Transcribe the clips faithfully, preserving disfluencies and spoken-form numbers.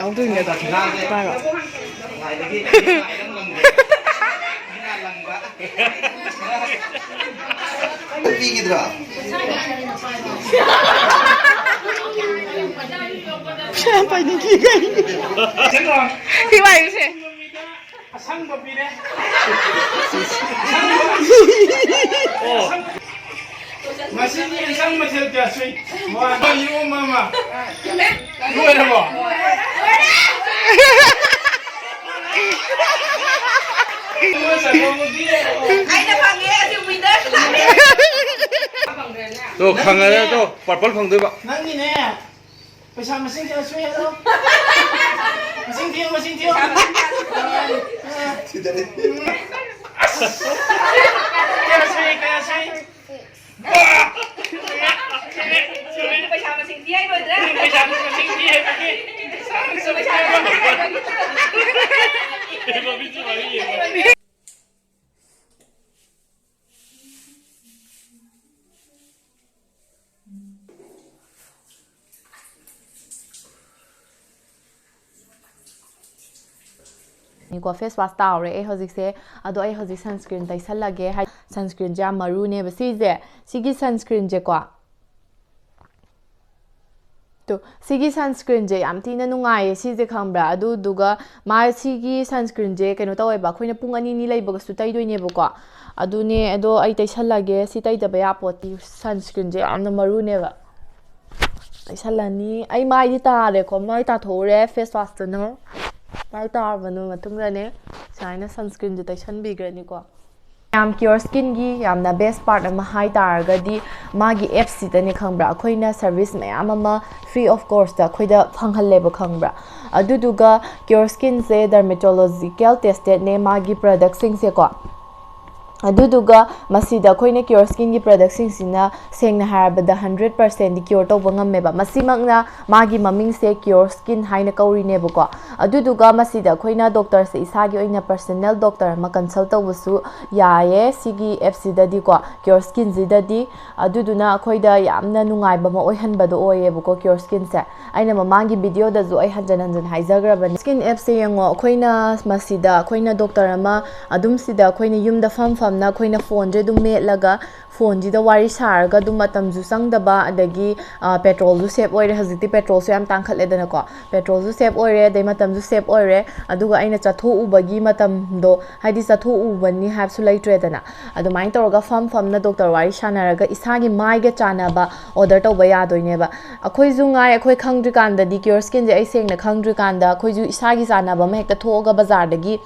ꯌꯥꯎꯗꯣꯏꯅꯦ꯫ ꯄꯥꯏꯔꯣ꯫ ꯄꯤꯈꯤꯗ꯭ꯔꯣ? ꯄꯩꯁꯥ ꯌꯥꯝ ꯄꯥꯏꯅꯤꯡꯈꯤ ꯀꯩ? ꯁꯤ ꯋꯥꯏꯔꯨꯁꯦ꯫ ꯑꯁꯪꯕ ꯄꯤꯔꯦ꯫ ꯉꯁꯤꯒꯤ ꯏꯟꯁꯥꯡ ꯃꯊꯦꯜ ꯀꯌꯥ ꯁꯨꯏ? ꯋꯥ, ꯏꯔꯣꯝꯕ ꯑꯃ꯫ ꯂꯣꯏꯔꯕꯣ? ꯑꯩꯅ ꯐꯪꯉꯦ, ꯑꯁꯤ winner꯫ ꯇꯣ, ꯈꯪꯉꯔꯦ, ꯇꯣ, purple ꯐꯪꯗꯣꯏꯕ꯫ ꯅꯪꯒꯤꯅꯦ꯫ ꯄꯩꯁꯥ ꯃꯁꯤꯡ ꯀꯌꯥ ꯁꯨꯏ ꯍꯥꯏꯔꯣ? ꯃꯁꯤꯡ ꯊꯤꯌꯨ, ꯃꯁꯤꯡ ꯊꯤꯌꯨ꯫ ꯁꯤꯗꯅꯤ꯫ ꯀꯌꯥ ꯁꯨꯏ, ꯀꯌꯥ ꯁꯨꯏ? ꯄꯩꯁꯥ ꯃꯁꯤꯡ ꯊꯤ ꯍꯥꯏꯔꯣꯏꯗ꯭ꯔꯥ? ꯄꯩꯁꯥ ꯃꯁꯤꯡ ꯊꯤ ꯍꯥꯏꯕꯒꯤ꯫ ꯄꯩꯁꯥ ꯃꯁꯤꯡ ꯊꯤ ꯍꯥꯏꯔꯣꯏꯗ꯭ꯔꯥ? ꯅꯤꯀꯣ, face wash ꯇꯥꯍꯧꯔꯦ ꯑꯩ ꯍꯧꯖꯤꯛꯁꯦ꯫ ꯑꯗꯣ ꯑꯩ ꯍꯧꯖꯤꯛ sunscreen ꯇꯩꯁꯜꯂꯒꯦ꯫ ꯍꯥꯏ, sunscreenꯁꯦ ꯌꯥꯝ ꯃꯔꯨꯅꯦꯕ ꯁꯤꯁꯦ꯫ ꯁꯤꯒꯤ sunscreenꯁꯦꯀꯣ, ꯇꯣ, ꯁꯤꯒꯤ sunscreenꯁꯦ ꯌꯥꯝ ꯊꯤꯅ ꯅꯨꯡꯉꯥꯏꯌꯦ ꯁꯤꯁꯦ, ꯈꯪꯕ꯭ꯔꯥ? ꯑꯗꯨꯗꯨꯒ ꯃꯥ ꯁꯤꯒꯤ sunscreenꯁꯦ ꯀꯩꯅꯣ ꯇꯧꯋꯦꯕ, ꯑꯩꯈꯣꯏꯅ ꯄꯨꯡ ꯑꯅꯤ ꯑꯅꯤ ꯂꯩꯕꯒꯁꯨ ꯇꯩꯗꯣꯏꯅꯦꯕꯀꯣ꯫ ꯑꯗꯨꯅꯦ, ꯑꯗꯣ ꯑꯩ ꯇꯩꯁꯜꯂꯒꯦ꯫ ꯁꯤ ꯇꯩꯗꯕ ꯌꯥꯄꯣꯠꯇꯤ, sunscreenꯁꯦ ꯌꯥꯝꯅ ꯃꯔꯨꯅꯦꯕ꯫ ꯇꯩꯁꯜꯂꯅꯤ꯫ ꯑꯩ ꯃꯥꯏꯗꯤ ꯇꯥꯔꯦꯀꯣ, ꯃꯥꯏ ꯇꯥꯊꯣꯛꯎꯔꯦ face washꯇꯨꯅ꯫ ꯃꯥꯏ ꯇꯥꯔꯕ ꯃꯇꯨꯡꯗꯅꯦ, ꯁꯨꯃꯥꯏꯅ sunscreenꯁꯦ ꯇꯩꯁꯟꯕꯤꯈ꯭ꯔꯅꯤꯀꯣ꯫ ꯌꯥꯝ Cure Skinꯒꯤ ꯌꯥꯝꯅ best part ꯑꯃ ꯍꯥꯏ ꯇꯥꯔꯒꯗꯤ, ꯃꯥꯒꯤ appꯁꯤꯗꯅꯦ, ꯈꯪꯕ꯭ꯔꯥ, ꯑꯩꯈꯣꯏꯅ service ꯃꯌꯥꯝ ꯑꯃ free of cost ꯑꯩꯈꯣꯏꯗ ꯐꯪꯍꯜꯂꯦꯕ, ꯈꯪꯕ꯭ꯔꯥ? ꯑꯗꯨꯗꯨꯒ Cure Skinꯁꯦ dermatological testedꯅꯦ, ꯃꯥꯒꯤ productꯁꯤꯡꯁꯦꯀꯣ꯫ ꯑꯗꯨꯗꯨꯒ ꯃꯁꯤꯗ ꯑꯩꯈꯣꯏꯅ Cure Skinꯒꯤ productꯁꯤꯡꯁꯤꯅ ꯁꯦꯡꯅ ꯍꯥꯏꯔꯕꯗ hundred percentꯗꯤ cure ꯇꯧꯕ ꯉꯝꯃꯦꯕ꯫ ꯃꯁꯤꯃꯛꯅ ꯃꯥꯒꯤ ꯃꯃꯤꯡꯁꯦ Cure Skin ꯍꯥꯏꯅ ꯀꯧꯔꯤꯅꯦꯕꯀꯣ꯫ ꯑꯗꯨꯗꯨꯒ ꯃꯁꯤꯗ ꯑꯩꯈꯣꯏꯅ doctorꯁꯦ ꯏꯁꯥꯒꯤ ꯑꯣꯏꯅ personal doctor ꯑꯃ consult ꯇꯧꯕꯁꯨ ꯌꯥꯏꯌꯦ ꯁꯤꯒꯤ appꯁꯤꯗꯗꯤꯀꯣ, Cure Skinꯁꯤꯗꯗꯤ꯫ ꯑꯗꯨꯗꯨꯅ ꯑꯩꯈꯣꯏꯗ ꯌꯥꯝꯅ ꯅꯨꯡꯉꯥꯏꯕ ꯑꯃ ꯑꯣꯏꯍꯟꯕꯗꯣ ꯑꯣꯏꯌꯦꯕꯀꯣ Cure Skinꯁꯦ꯫ ꯑꯩꯅ ꯃꯃꯥꯡꯒꯤ videoꯗꯁꯨ ꯑꯩ ꯍꯟꯖꯟ ꯍꯟꯖꯟ ꯍꯥꯏꯖꯈ꯭ꯔꯕꯅꯤ꯫ Skin appꯁꯦ ꯌꯦꯡꯉꯣ, ꯑꯩꯈꯣꯏꯅ ꯃꯁꯤꯗ ꯑꯩꯈꯣꯏꯅ doctor ꯑꯃ ꯑꯗꯨꯝ ꯁꯤꯗ ꯑꯩꯈꯣꯏꯅ ꯌꯨꯝꯗ ꯐꯝ ꯐꯝꯅ ꯑꯩꯈꯣꯏꯅ phoneꯁꯦ ꯑꯗꯨꯝ ꯃꯦꯠꯂꯒ phoneꯁꯤꯗ ꯋꯥꯔꯤ ꯁꯥꯔꯒ ꯑꯗꯨꯝ ꯃꯇꯝꯁꯨ ꯆꯪꯗꯕ, ꯑꯗꯒꯤ ꯑ, petrolꯁꯨ save ꯑꯣꯏꯔꯦ꯫ ꯍꯧꯖꯤꯛꯇꯤ petrolꯁꯨ ꯌꯥꯝ ꯇꯥꯡꯈꯠꯂꯦꯗꯅꯀꯣ, petrolꯁꯨ save ꯑꯣꯏꯔꯦ, ꯑꯗꯩ ꯃꯇꯝꯁꯨ save ꯑꯣꯏꯔꯦ, ꯑꯗꯨꯒ ꯑꯩꯅ ꯆꯠꯊꯣꯛꯎꯕꯒꯤ ꯃꯇꯝꯗꯣ, ꯍꯥꯏꯗꯤ ꯆꯠꯊꯣꯛꯎꯕꯅꯤ ꯍꯥꯏꯕꯁꯨ ꯂꯩꯇ꯭ꯔꯦꯗꯅ꯫ ꯑꯗꯨꯃꯥꯏꯅ ꯇꯧꯔꯒ ꯐꯝ ꯐꯝꯅ doctor ꯋꯥꯔꯤ ꯁꯥꯟꯅꯔꯒ ꯏꯁꯥꯒꯤ ꯃꯥꯏꯒ ꯆꯥꯟꯅꯕ order ꯇꯧꯕ ꯌꯥꯗꯣꯏꯅꯦꯕ꯫ ꯑꯩꯈꯣꯏꯁꯨ ꯉꯥꯏ, ꯑꯩꯈꯣꯏ ꯈꯪꯗ꯭ꯔꯤꯀꯥꯟꯗꯗꯤ, Cure Skinꯁꯦ ꯑꯩ ꯁꯦꯡꯅ ꯈꯪꯗ꯭ꯔꯤꯀꯥꯟꯗ, ꯑꯩꯈꯣꯏꯁꯨ ꯏꯁꯥꯒꯤ ꯆꯥꯟꯅꯕ ꯑꯃ ꯍꯦꯛꯇ ꯊꯣꯛꯑꯒ ꯕꯖꯥꯔꯗꯒꯤ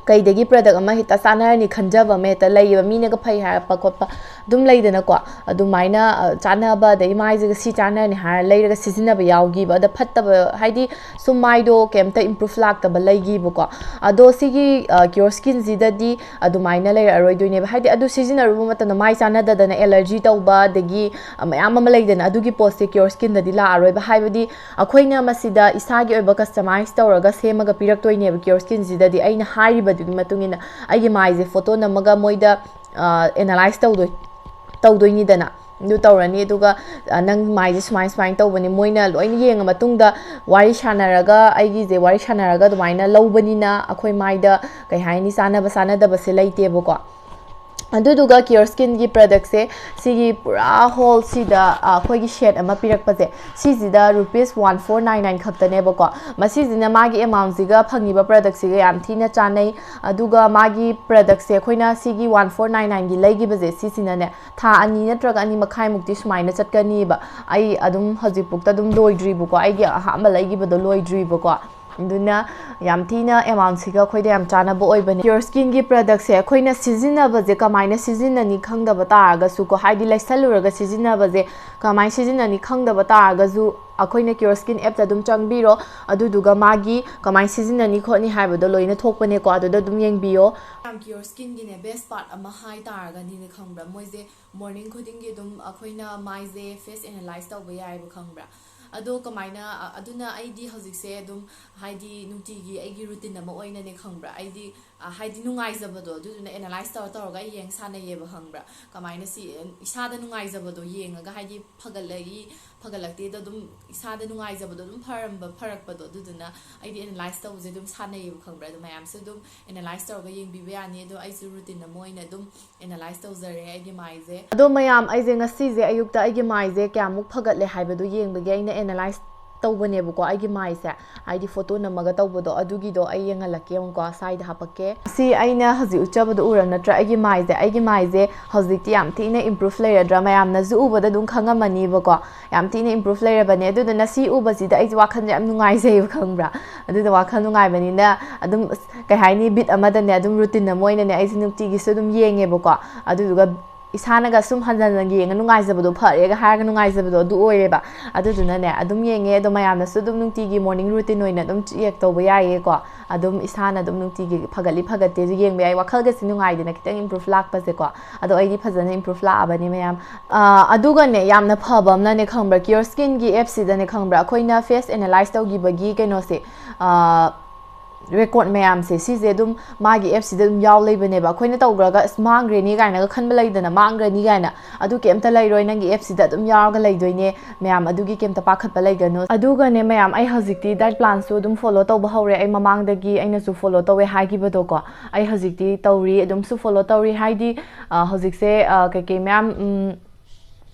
ꯀꯩꯗꯒꯤ product ꯑꯃ ꯍꯦꯛꯇ ꯆꯥꯟꯅꯔꯅꯤ ꯈꯟꯖꯕ ꯑꯃ ꯍꯦꯛꯇ ꯂꯩꯌꯦꯕ, ꯃꯤꯅꯒ ꯐꯩ ꯍꯥꯏꯔꯛꯄ ꯈꯣꯠꯄ ꯑꯗꯨꯝ ꯂꯩꯗꯅꯀꯣ꯫ ꯑꯗꯨꯃꯥꯏꯅ, ꯑ, ꯆꯥꯟꯅꯕ, ꯑꯗꯩ ꯃꯥꯏꯁꯤꯒ ꯁꯤ ꯆꯥꯟꯅꯔꯅꯤ ꯍꯥꯏꯔ ꯂꯩꯔꯒ ꯁꯤꯖꯤꯟꯅꯕ ꯌꯥꯎꯈꯤꯕ꯫ ꯑꯗ ꯐꯠꯇꯕ, ꯍꯥꯏꯗꯤ ꯁꯨꯝ ꯃꯥꯏꯗꯣ ꯀꯩꯝꯇ improve ꯂꯥꯛꯇꯕ ꯂꯩꯈꯤꯕꯀꯣ꯫ ꯑꯗꯣ ꯁꯤꯒꯤ, ꯑ, Cure Skinꯁꯤꯗꯗꯤ ꯑꯗꯨꯃꯥꯏꯅ ꯂꯩꯔꯛꯑꯔꯣꯏꯗꯣꯏꯅꯦꯕ꯫ ꯍꯥꯏꯗꯤ ꯑꯗꯨ ꯁꯤꯖꯤꯟꯅꯔꯨꯕ ꯃꯇꯝꯗ ꯃꯥꯏ ꯆꯥꯟꯅꯗꯗꯅ allergy ꯇꯧꯕ, ꯑꯗꯒꯤ, ꯑ, ꯃꯌꯥꯝ ꯑꯃ ꯂꯩꯗꯅ, ꯑꯗꯨꯒꯤ ꯄꯣꯠꯁꯦ Cure Skinꯗꯗꯤ ꯂꯥꯛꯑꯔꯣꯏꯕ꯫ ꯍꯥꯏꯕꯗꯤ ꯑꯩꯈꯣꯏꯅ ꯃꯁꯤꯗ ꯏꯁꯥꯒꯤ ꯑꯣꯏꯕ customize ꯇꯧꯔꯒ ꯁꯦꯝꯃꯒ ꯄꯤꯔꯛꯇꯣꯏꯅꯦꯕ Cure Skinꯁꯤꯗꯗꯤ꯫ ꯑꯩꯅ ꯍꯥꯏꯔꯤꯕꯗꯨꯒꯤ ꯃꯇꯨꯡ ꯏꯟꯅ ꯑꯩꯒꯤ ꯃꯥꯏꯁꯦ photo ꯅꯝꯃꯒ ꯃꯣꯏꯗ, ꯑ, analyze ꯇꯧꯗꯣꯏ-, ꯇꯧꯗꯣꯏꯅꯤꯗꯅ꯫ ꯑꯗꯨ ꯇꯧꯔꯅꯤ, ꯑꯗꯨꯒ, ꯑ, "ꯅꯪ ꯃꯥꯏꯁꯦ ꯁꯨꯃꯥꯏ ꯁꯨꯃꯥꯏꯅ ꯇꯧꯕꯅꯤ", ꯃꯣꯏꯅ ꯂꯣꯏꯅ ꯌꯦꯡꯉ ꯃꯇꯨꯡꯗ ꯋꯥꯔꯤ ꯁꯥꯟꯅꯔꯒ, ꯑꯩꯒꯤꯁꯦ ꯋꯥꯔꯤ ꯁꯥꯟꯅꯔꯒ ꯑꯗꯨꯃꯥꯏꯅ ꯂꯧꯕꯅꯤꯅ ꯑꯩꯈꯣꯏ ꯃꯥꯏꯗ, ꯀꯩ ꯍꯥꯏꯅꯤ, ꯆꯥꯟꯅꯕ ꯆꯥꯟꯅꯗꯕꯁꯦ ꯂꯩꯇꯦꯕꯀꯣ꯫ ꯑꯗꯨꯗꯨꯒ Cure Skinꯒꯤ productꯁꯦ ꯁꯤꯒꯤ ꯄꯨꯔꯥ whole ꯁꯤꯗ, ꯑ, ꯑꯩꯈꯣꯏꯒꯤ set ꯑꯃ ꯄꯤꯔꯛꯄꯁꯦ, ꯁꯤꯁꯤꯗ rupees one four nine nine ꯈꯛꯇꯅꯦꯕꯀꯣ꯫ ꯃꯁꯤꯁꯤꯅ ꯃꯥꯒꯤ amountꯁꯤꯒ ꯐꯪꯉꯤꯕ productꯁꯤꯒ ꯌꯥꯝ ꯊꯤꯅ ꯆꯥꯟꯅꯩ꯫ ꯑꯗꯨꯒ ꯃꯥꯒꯤ productꯁꯦ ꯑꯩꯈꯣꯏꯅ ꯁꯤꯒꯤ one four nine nineꯒꯤ ꯂꯩꯈꯤꯕꯁꯦ, ꯁꯤꯁꯤꯅꯅꯦ ꯊꯥ ꯑꯅꯤ ꯅꯠꯇ꯭ꯔꯒ ꯑꯅꯤ ꯃꯈꯥꯏꯃꯨꯛꯇꯤ ꯁꯨꯃꯥꯏꯅ ꯆꯠꯀꯅꯤꯕ꯫ ꯑꯩ ꯑꯗꯨꯝ ꯍꯧꯖꯤꯛꯐꯥꯎꯗ ꯑꯗꯨꯝ ꯂꯣꯏꯗ꯭ꯔꯤꯕꯀꯣ, ꯑꯩꯒꯤ ꯑꯍꯥꯟꯕ ꯂꯩꯈꯤꯕꯗꯣ ꯂꯣꯏꯗ꯭ꯔꯤꯕꯀꯣ꯫ ꯑꯗꯨꯅ ꯌꯥꯝ ꯊꯤꯅ ꯑꯦꯃꯥꯎꯟꯁꯤꯒ ꯑꯩꯈꯣꯏꯗ ꯌꯥꯝ ꯆꯥꯟꯅꯕ ꯑꯣꯏꯕꯅꯦ꯫ Pure Skinꯒꯤ ꯄ꯭ꯔꯗꯛꯁꯦ ꯑꯩꯈꯣꯏꯅ ꯁꯤꯖꯤꯟꯅꯕꯁꯦ ꯀꯃꯥꯏꯅ ꯁꯤꯖꯤꯟꯅꯅꯤ ꯈꯪꯗꯕ ꯇꯥꯔꯒꯁꯨꯀꯣ, ꯍꯥꯏꯗꯤ ꯂꯩꯁꯜꯂꯨꯔꯒ ꯁꯤꯖꯤꯟꯅꯕꯁꯦ ꯀꯃꯥꯏꯅ ꯁꯤꯖꯤꯟꯅꯅꯤ ꯈꯪꯗꯕ ꯇꯥꯔꯒꯁꯨ, ꯑꯩꯈꯣꯏꯅ Pure Skin appꯇ ꯑꯗꯨꯝ ꯆꯪꯕꯤꯔꯣ, ꯑꯗꯨꯗꯨꯒ ꯃꯥꯒꯤ ꯀꯃꯥꯏꯅ ꯁꯤꯖꯤꯟꯅꯅꯤ ꯈꯣꯠꯅꯤ ꯍꯥꯏꯕꯗꯣ ꯂꯣꯏꯅ ꯊꯣꯛꯄꯅꯦꯀꯣ, ꯑꯗꯨꯗ ꯑꯗꯨꯝ ꯌꯦꯡꯕꯤꯌꯣ꯫ Pure Skinꯒꯤꯅꯦ best part ꯑꯃ ꯍꯥꯏ ꯇꯥꯔꯒꯗꯤꯅꯦ, ꯈꯪꯕ꯭ꯔꯥ, ꯃꯣꯏꯁꯦ ꯃꯣꯔꯅꯤꯡ ꯈꯨꯗꯤꯡꯒꯤ ꯑꯗꯨꯝ ꯑꯩꯈꯣꯏꯅ ꯃꯥꯏꯁꯦ ꯐꯦꯁ ꯑꯦꯅꯥꯂꯥꯏꯁ ꯇꯧꯕ ꯌꯥꯏꯑꯕ, ꯈꯪꯕ꯭ꯔꯥ? ꯑꯗꯣ ꯀꯃꯥꯏꯅ, ꯑ-, ꯑꯗꯨꯅ ꯑꯩꯗꯤ ꯍꯧꯖꯤꯛꯁꯦ ꯑꯗꯨꯝ, ꯍꯥꯏꯗꯤ, ꯅꯨꯡꯇꯤꯒꯤ ꯑꯩꯒꯤ ꯔꯨꯇꯤꯟ ꯑꯃ ꯑꯣꯏꯅꯅꯦ, ꯈꯪꯕ꯭ꯔꯥ, ꯑꯩꯗꯤ, ꯑ, ꯍꯥꯏꯗꯤ, ꯅꯨꯡꯉꯥꯏꯖꯕꯗꯣ, ꯑꯗꯨꯗꯨꯅ ꯑꯦꯅꯥꯂꯥꯏꯁ ꯇꯧꯔ ꯇꯧꯔꯒ ꯑꯩ ꯌꯦꯡ ꯁꯥꯟꯅꯩꯌꯦꯕ, ꯈꯪꯕ꯭ꯔꯥ? ꯀꯃꯥꯏꯅ ꯁꯤ, ꯑ, ꯏꯁꯥꯗ ꯅꯨꯡꯉꯥꯏꯖꯕꯗꯣ ꯌꯦꯡꯉꯒ, ꯍꯥꯏꯗꯤ, ꯐꯒꯠꯂꯛꯏ ꯐꯒꯠꯂꯛꯇꯦꯗꯣ, ꯑꯗꯨꯝ ꯏꯁꯥꯗ ꯅꯨꯡꯉꯥꯏꯖꯕꯗꯣ ꯑꯗꯨꯝ ꯐꯔꯝꯕ ꯐꯔꯛꯄꯗꯣ, ꯑꯗꯨꯗꯨꯅ ꯑꯩꯗꯤ ꯑꯦꯅꯥꯂꯥꯏꯁ ꯇꯧꯕꯁꯦ ꯑꯗꯨꯝ ꯁꯥꯟꯅꯩꯌꯦꯕ, ꯈꯪꯕ꯭ꯔꯥ? ꯑꯗꯣ ꯃꯌꯥꯝꯁꯨ ꯑꯗꯨꯝ ꯑꯦꯅꯥꯂꯥꯏꯁ ꯇꯧꯔꯒ ꯌꯦꯡꯕꯤꯕ ꯌꯥꯅꯤ꯫ ꯑꯗꯣ ꯑꯩꯁꯨ ꯔꯨꯇꯤꯟ ꯑꯃ ꯑꯣꯏꯅ ꯑꯗꯨꯝ ꯑꯦꯅꯥꯂꯥꯏꯁ ꯇꯧꯖꯔꯦ ꯑꯩꯒꯤ ꯃꯥꯏꯁꯦ꯫ ꯑꯗꯣ ꯃꯌꯥꯝ, ꯑꯩꯁꯦ ꯉꯁꯤꯁꯦ ꯑꯌꯨꯛꯇ ꯑꯩꯒꯤ ꯃꯥꯏꯁꯦ ꯀꯌꯥꯃꯨꯛ ꯐꯒꯠꯂꯦ ꯍꯥꯏꯕꯗꯨ ꯌꯦꯡꯕꯒꯤ ꯑꯩꯅ ꯑꯦꯅꯥꯂꯥꯏꯁ ꯇꯧꯕꯅꯦꯕꯀꯣ, ꯑꯩꯒꯤ ꯃꯥꯏꯁꯦ, ꯍꯥꯏꯗꯤ ꯐꯣꯇꯣ ꯅꯝꯃꯒ ꯇꯧꯕꯗꯣ, ꯑꯗꯨꯒꯤꯗꯣ ꯑꯩ ꯌꯦꯡꯍꯜꯂꯛꯀꯦ, ꯌꯦꯡꯉꯨꯀꯣ, ꯁ꯭ꯋꯥꯏꯗ ꯍꯥꯞꯄꯛꯀꯦ꯫ ꯁꯤ ꯑꯩꯅ ꯍꯧꯖꯤꯛ ꯎꯠꯆꯕꯗꯣ ꯎꯔꯕ ꯅꯠꯇ꯭ꯔꯥ? ꯑꯩꯒꯤ ꯃꯥꯏꯁꯦ, ꯑꯩꯒꯤ ꯃꯥꯏꯁꯦ ꯍꯧꯖꯤꯛꯇꯤ ꯌꯥꯝ ꯊꯤꯅ ꯏꯝꯄ꯭ꯔꯨꯚ ꯂꯩꯔꯗ꯭ꯔꯥ? ꯃꯌꯥꯝꯅꯁꯨ ꯎꯕꯗ ꯑꯗꯨꯝ ꯈꯪꯉꯝꯃꯅꯤꯕꯀꯣ, ꯌꯥꯝ ꯊꯤꯅ ꯏꯝꯄ꯭ꯔꯨꯚ ꯂꯩꯔꯕꯅꯦ꯫ ꯑꯗꯨꯗꯨꯅ ꯁꯤ ꯎꯕꯁꯤꯗ ꯑꯩꯁꯦ ꯋꯥꯈꯜꯁꯦ ꯌꯥꯝ ꯅꯨꯡꯉꯥꯏꯖꯩꯕ, ꯈꯪꯕ꯭ꯔꯥ? ꯑꯗꯨꯗ ꯋꯥꯈꯜ ꯅꯨꯡꯉꯥꯏꯕꯅꯤꯅ ꯑꯗꯨꯝ, ꯑꯁ, ꯀꯩ ꯍꯥꯏꯅꯤ, ꯕꯤꯠ ꯑꯃꯗꯅꯦ, ꯑꯗꯨꯝ ꯔꯨꯇꯤꯟ ꯑꯃ ꯑꯣꯏꯅꯅꯦ ꯑꯩꯁꯦ ꯅꯨꯡꯇꯤꯒꯤꯁꯨ ꯑꯗꯨꯝ ꯌꯦꯡꯉꯦꯕꯀꯣ꯫ ꯑꯗꯨꯗꯨꯒ ꯏꯁꯥꯅꯒ ꯁꯨꯝ ꯍꯟꯖꯟ ꯍꯟꯖꯟ ꯌꯦꯡꯉ ꯅꯨꯡꯉꯥꯏꯖꯕꯗꯣ, ꯐꯔꯦꯒ ꯍꯥꯏꯔꯒ ꯅꯨꯡꯉꯥꯏꯖꯕꯗꯣ ꯑꯗꯨ ꯑꯣꯏꯔꯦꯕ꯫ ꯑꯗꯨꯗꯨꯅꯅꯦ ꯑꯗꯨꯝ ꯌꯦꯡꯉꯦ꯫ ꯑꯗꯣ ꯃꯌꯥꯝꯅꯁꯨ ꯑꯗꯨꯝ ꯅꯨꯡꯇꯤꯒꯤ ꯃꯣꯔꯅꯤꯡ ꯔꯨꯇꯤꯟ ꯑꯣꯏꯅ ꯑꯗꯨꯝ ꯆꯦꯛ ꯇꯧꯕ ꯌꯥꯏꯌꯦꯀꯣ꯫ ꯑꯗꯨꯝ ꯏꯁꯥꯅ ꯑꯗꯨꯝ ꯅꯨꯡꯇꯤꯒꯤ ꯐꯒꯠꯂꯤ ꯐꯒꯠꯇꯦ ꯑꯗꯨ ꯌꯦꯡꯕ ꯌꯥꯏ꯫ ꯋꯥꯈꯜꯒꯁꯦ ꯅꯨꯡꯉꯥꯏꯗꯅ ꯈꯤꯇꯪ ꯏꯝꯄ꯭ꯔꯨꯚ ꯂꯥꯛꯄꯁꯦꯀꯣ꯫ ꯑꯗꯣ ꯑꯩꯗꯤ ꯐꯖꯅ ꯏꯝꯄ꯭ꯔꯨꯚ ꯂꯥꯛꯑꯕꯅꯤ ꯃꯌꯥꯝ꯫ ꯑꯥ, ꯑꯗꯨꯒꯅꯦ, ꯌꯥꯝꯅ ꯐꯕ ꯑꯃꯅꯅꯦ, ꯈꯪꯕ꯭ꯔꯥ, Pure Skinꯒꯤ ꯑꯦꯞꯁꯤꯗꯅꯦ, ꯈꯪꯕ꯭ꯔꯥ, ꯑꯩꯈꯣꯏꯅ ꯐꯦꯁ ꯑꯦꯅꯥꯂꯥꯏꯁ ꯇꯧꯈꯤꯕꯒꯤ ꯀꯩꯅꯣꯁꯦ, ꯑꯥ, ꯔꯦꯀꯣꯔꯠ ꯃꯌꯥꯝꯁꯦ, ꯁꯤꯁꯦ ꯑꯗꯨꯝ ꯃꯥꯒꯤ ꯑꯦꯞꯁꯤꯗ ꯑꯗꯨꯝ ꯌꯥꯎ ꯂꯩꯕꯅꯦꯕ꯫ ꯑꯩꯈꯣꯏꯅ ꯇꯧꯈ꯭ꯔꯒ, "ꯑꯁ, ꯃꯥꯡꯈ꯭ꯔꯦꯅꯦ" ꯀꯥꯏꯅꯒ ꯈꯟꯕ ꯂꯩꯗꯅ, "ꯃꯥꯡꯈ꯭ꯔꯅꯤ" ꯀꯥꯏꯅ, ꯑꯗꯨ ꯀꯩꯝꯇ ꯂꯩꯔꯣꯏ, ꯅꯪꯒꯤ ꯑꯦꯞꯁꯤꯗ ꯑꯗꯨꯝ ꯌꯥꯎꯔꯒ ꯂꯩꯗꯣꯏꯅꯦ ꯃꯌꯥꯝ, ꯑꯗꯨꯒꯤ ꯀꯩꯝꯇ ꯄꯥꯈꯠꯄ ꯂꯩꯒꯅꯨ꯫ ꯑꯗꯨꯒꯅꯦ ꯃꯌꯥꯝ, ꯑꯩ ꯍꯧꯖꯤꯛꯇꯤ ꯗꯥꯏꯠ ꯄ꯭ꯂꯥꯟꯁꯨ ꯑꯗꯨꯝ ꯐꯣꯂꯣ ꯇꯧꯕ ꯍꯧꯔꯦ꯫ ꯑꯩ ꯃꯃꯥꯡꯗꯒꯤ ꯑꯩꯅꯁꯨ ꯐꯣꯂꯣ ꯇꯧꯋꯦ ꯍꯥꯏꯈꯤꯕꯗꯣꯀꯣ, ꯑꯩ ꯍꯧꯖꯤꯛꯇꯤ ꯇꯧꯔꯤ, ꯑꯗꯨꯝꯁꯨ ꯐꯣꯂꯣ ꯇꯧꯔꯤ꯫ ꯍꯥꯏꯗꯤ, ꯑ, ꯍꯧꯖꯤꯛꯁꯦ, ꯑ, ꯀꯩꯀꯩ ꯃꯌꯥꯝ, ꯎꯝ,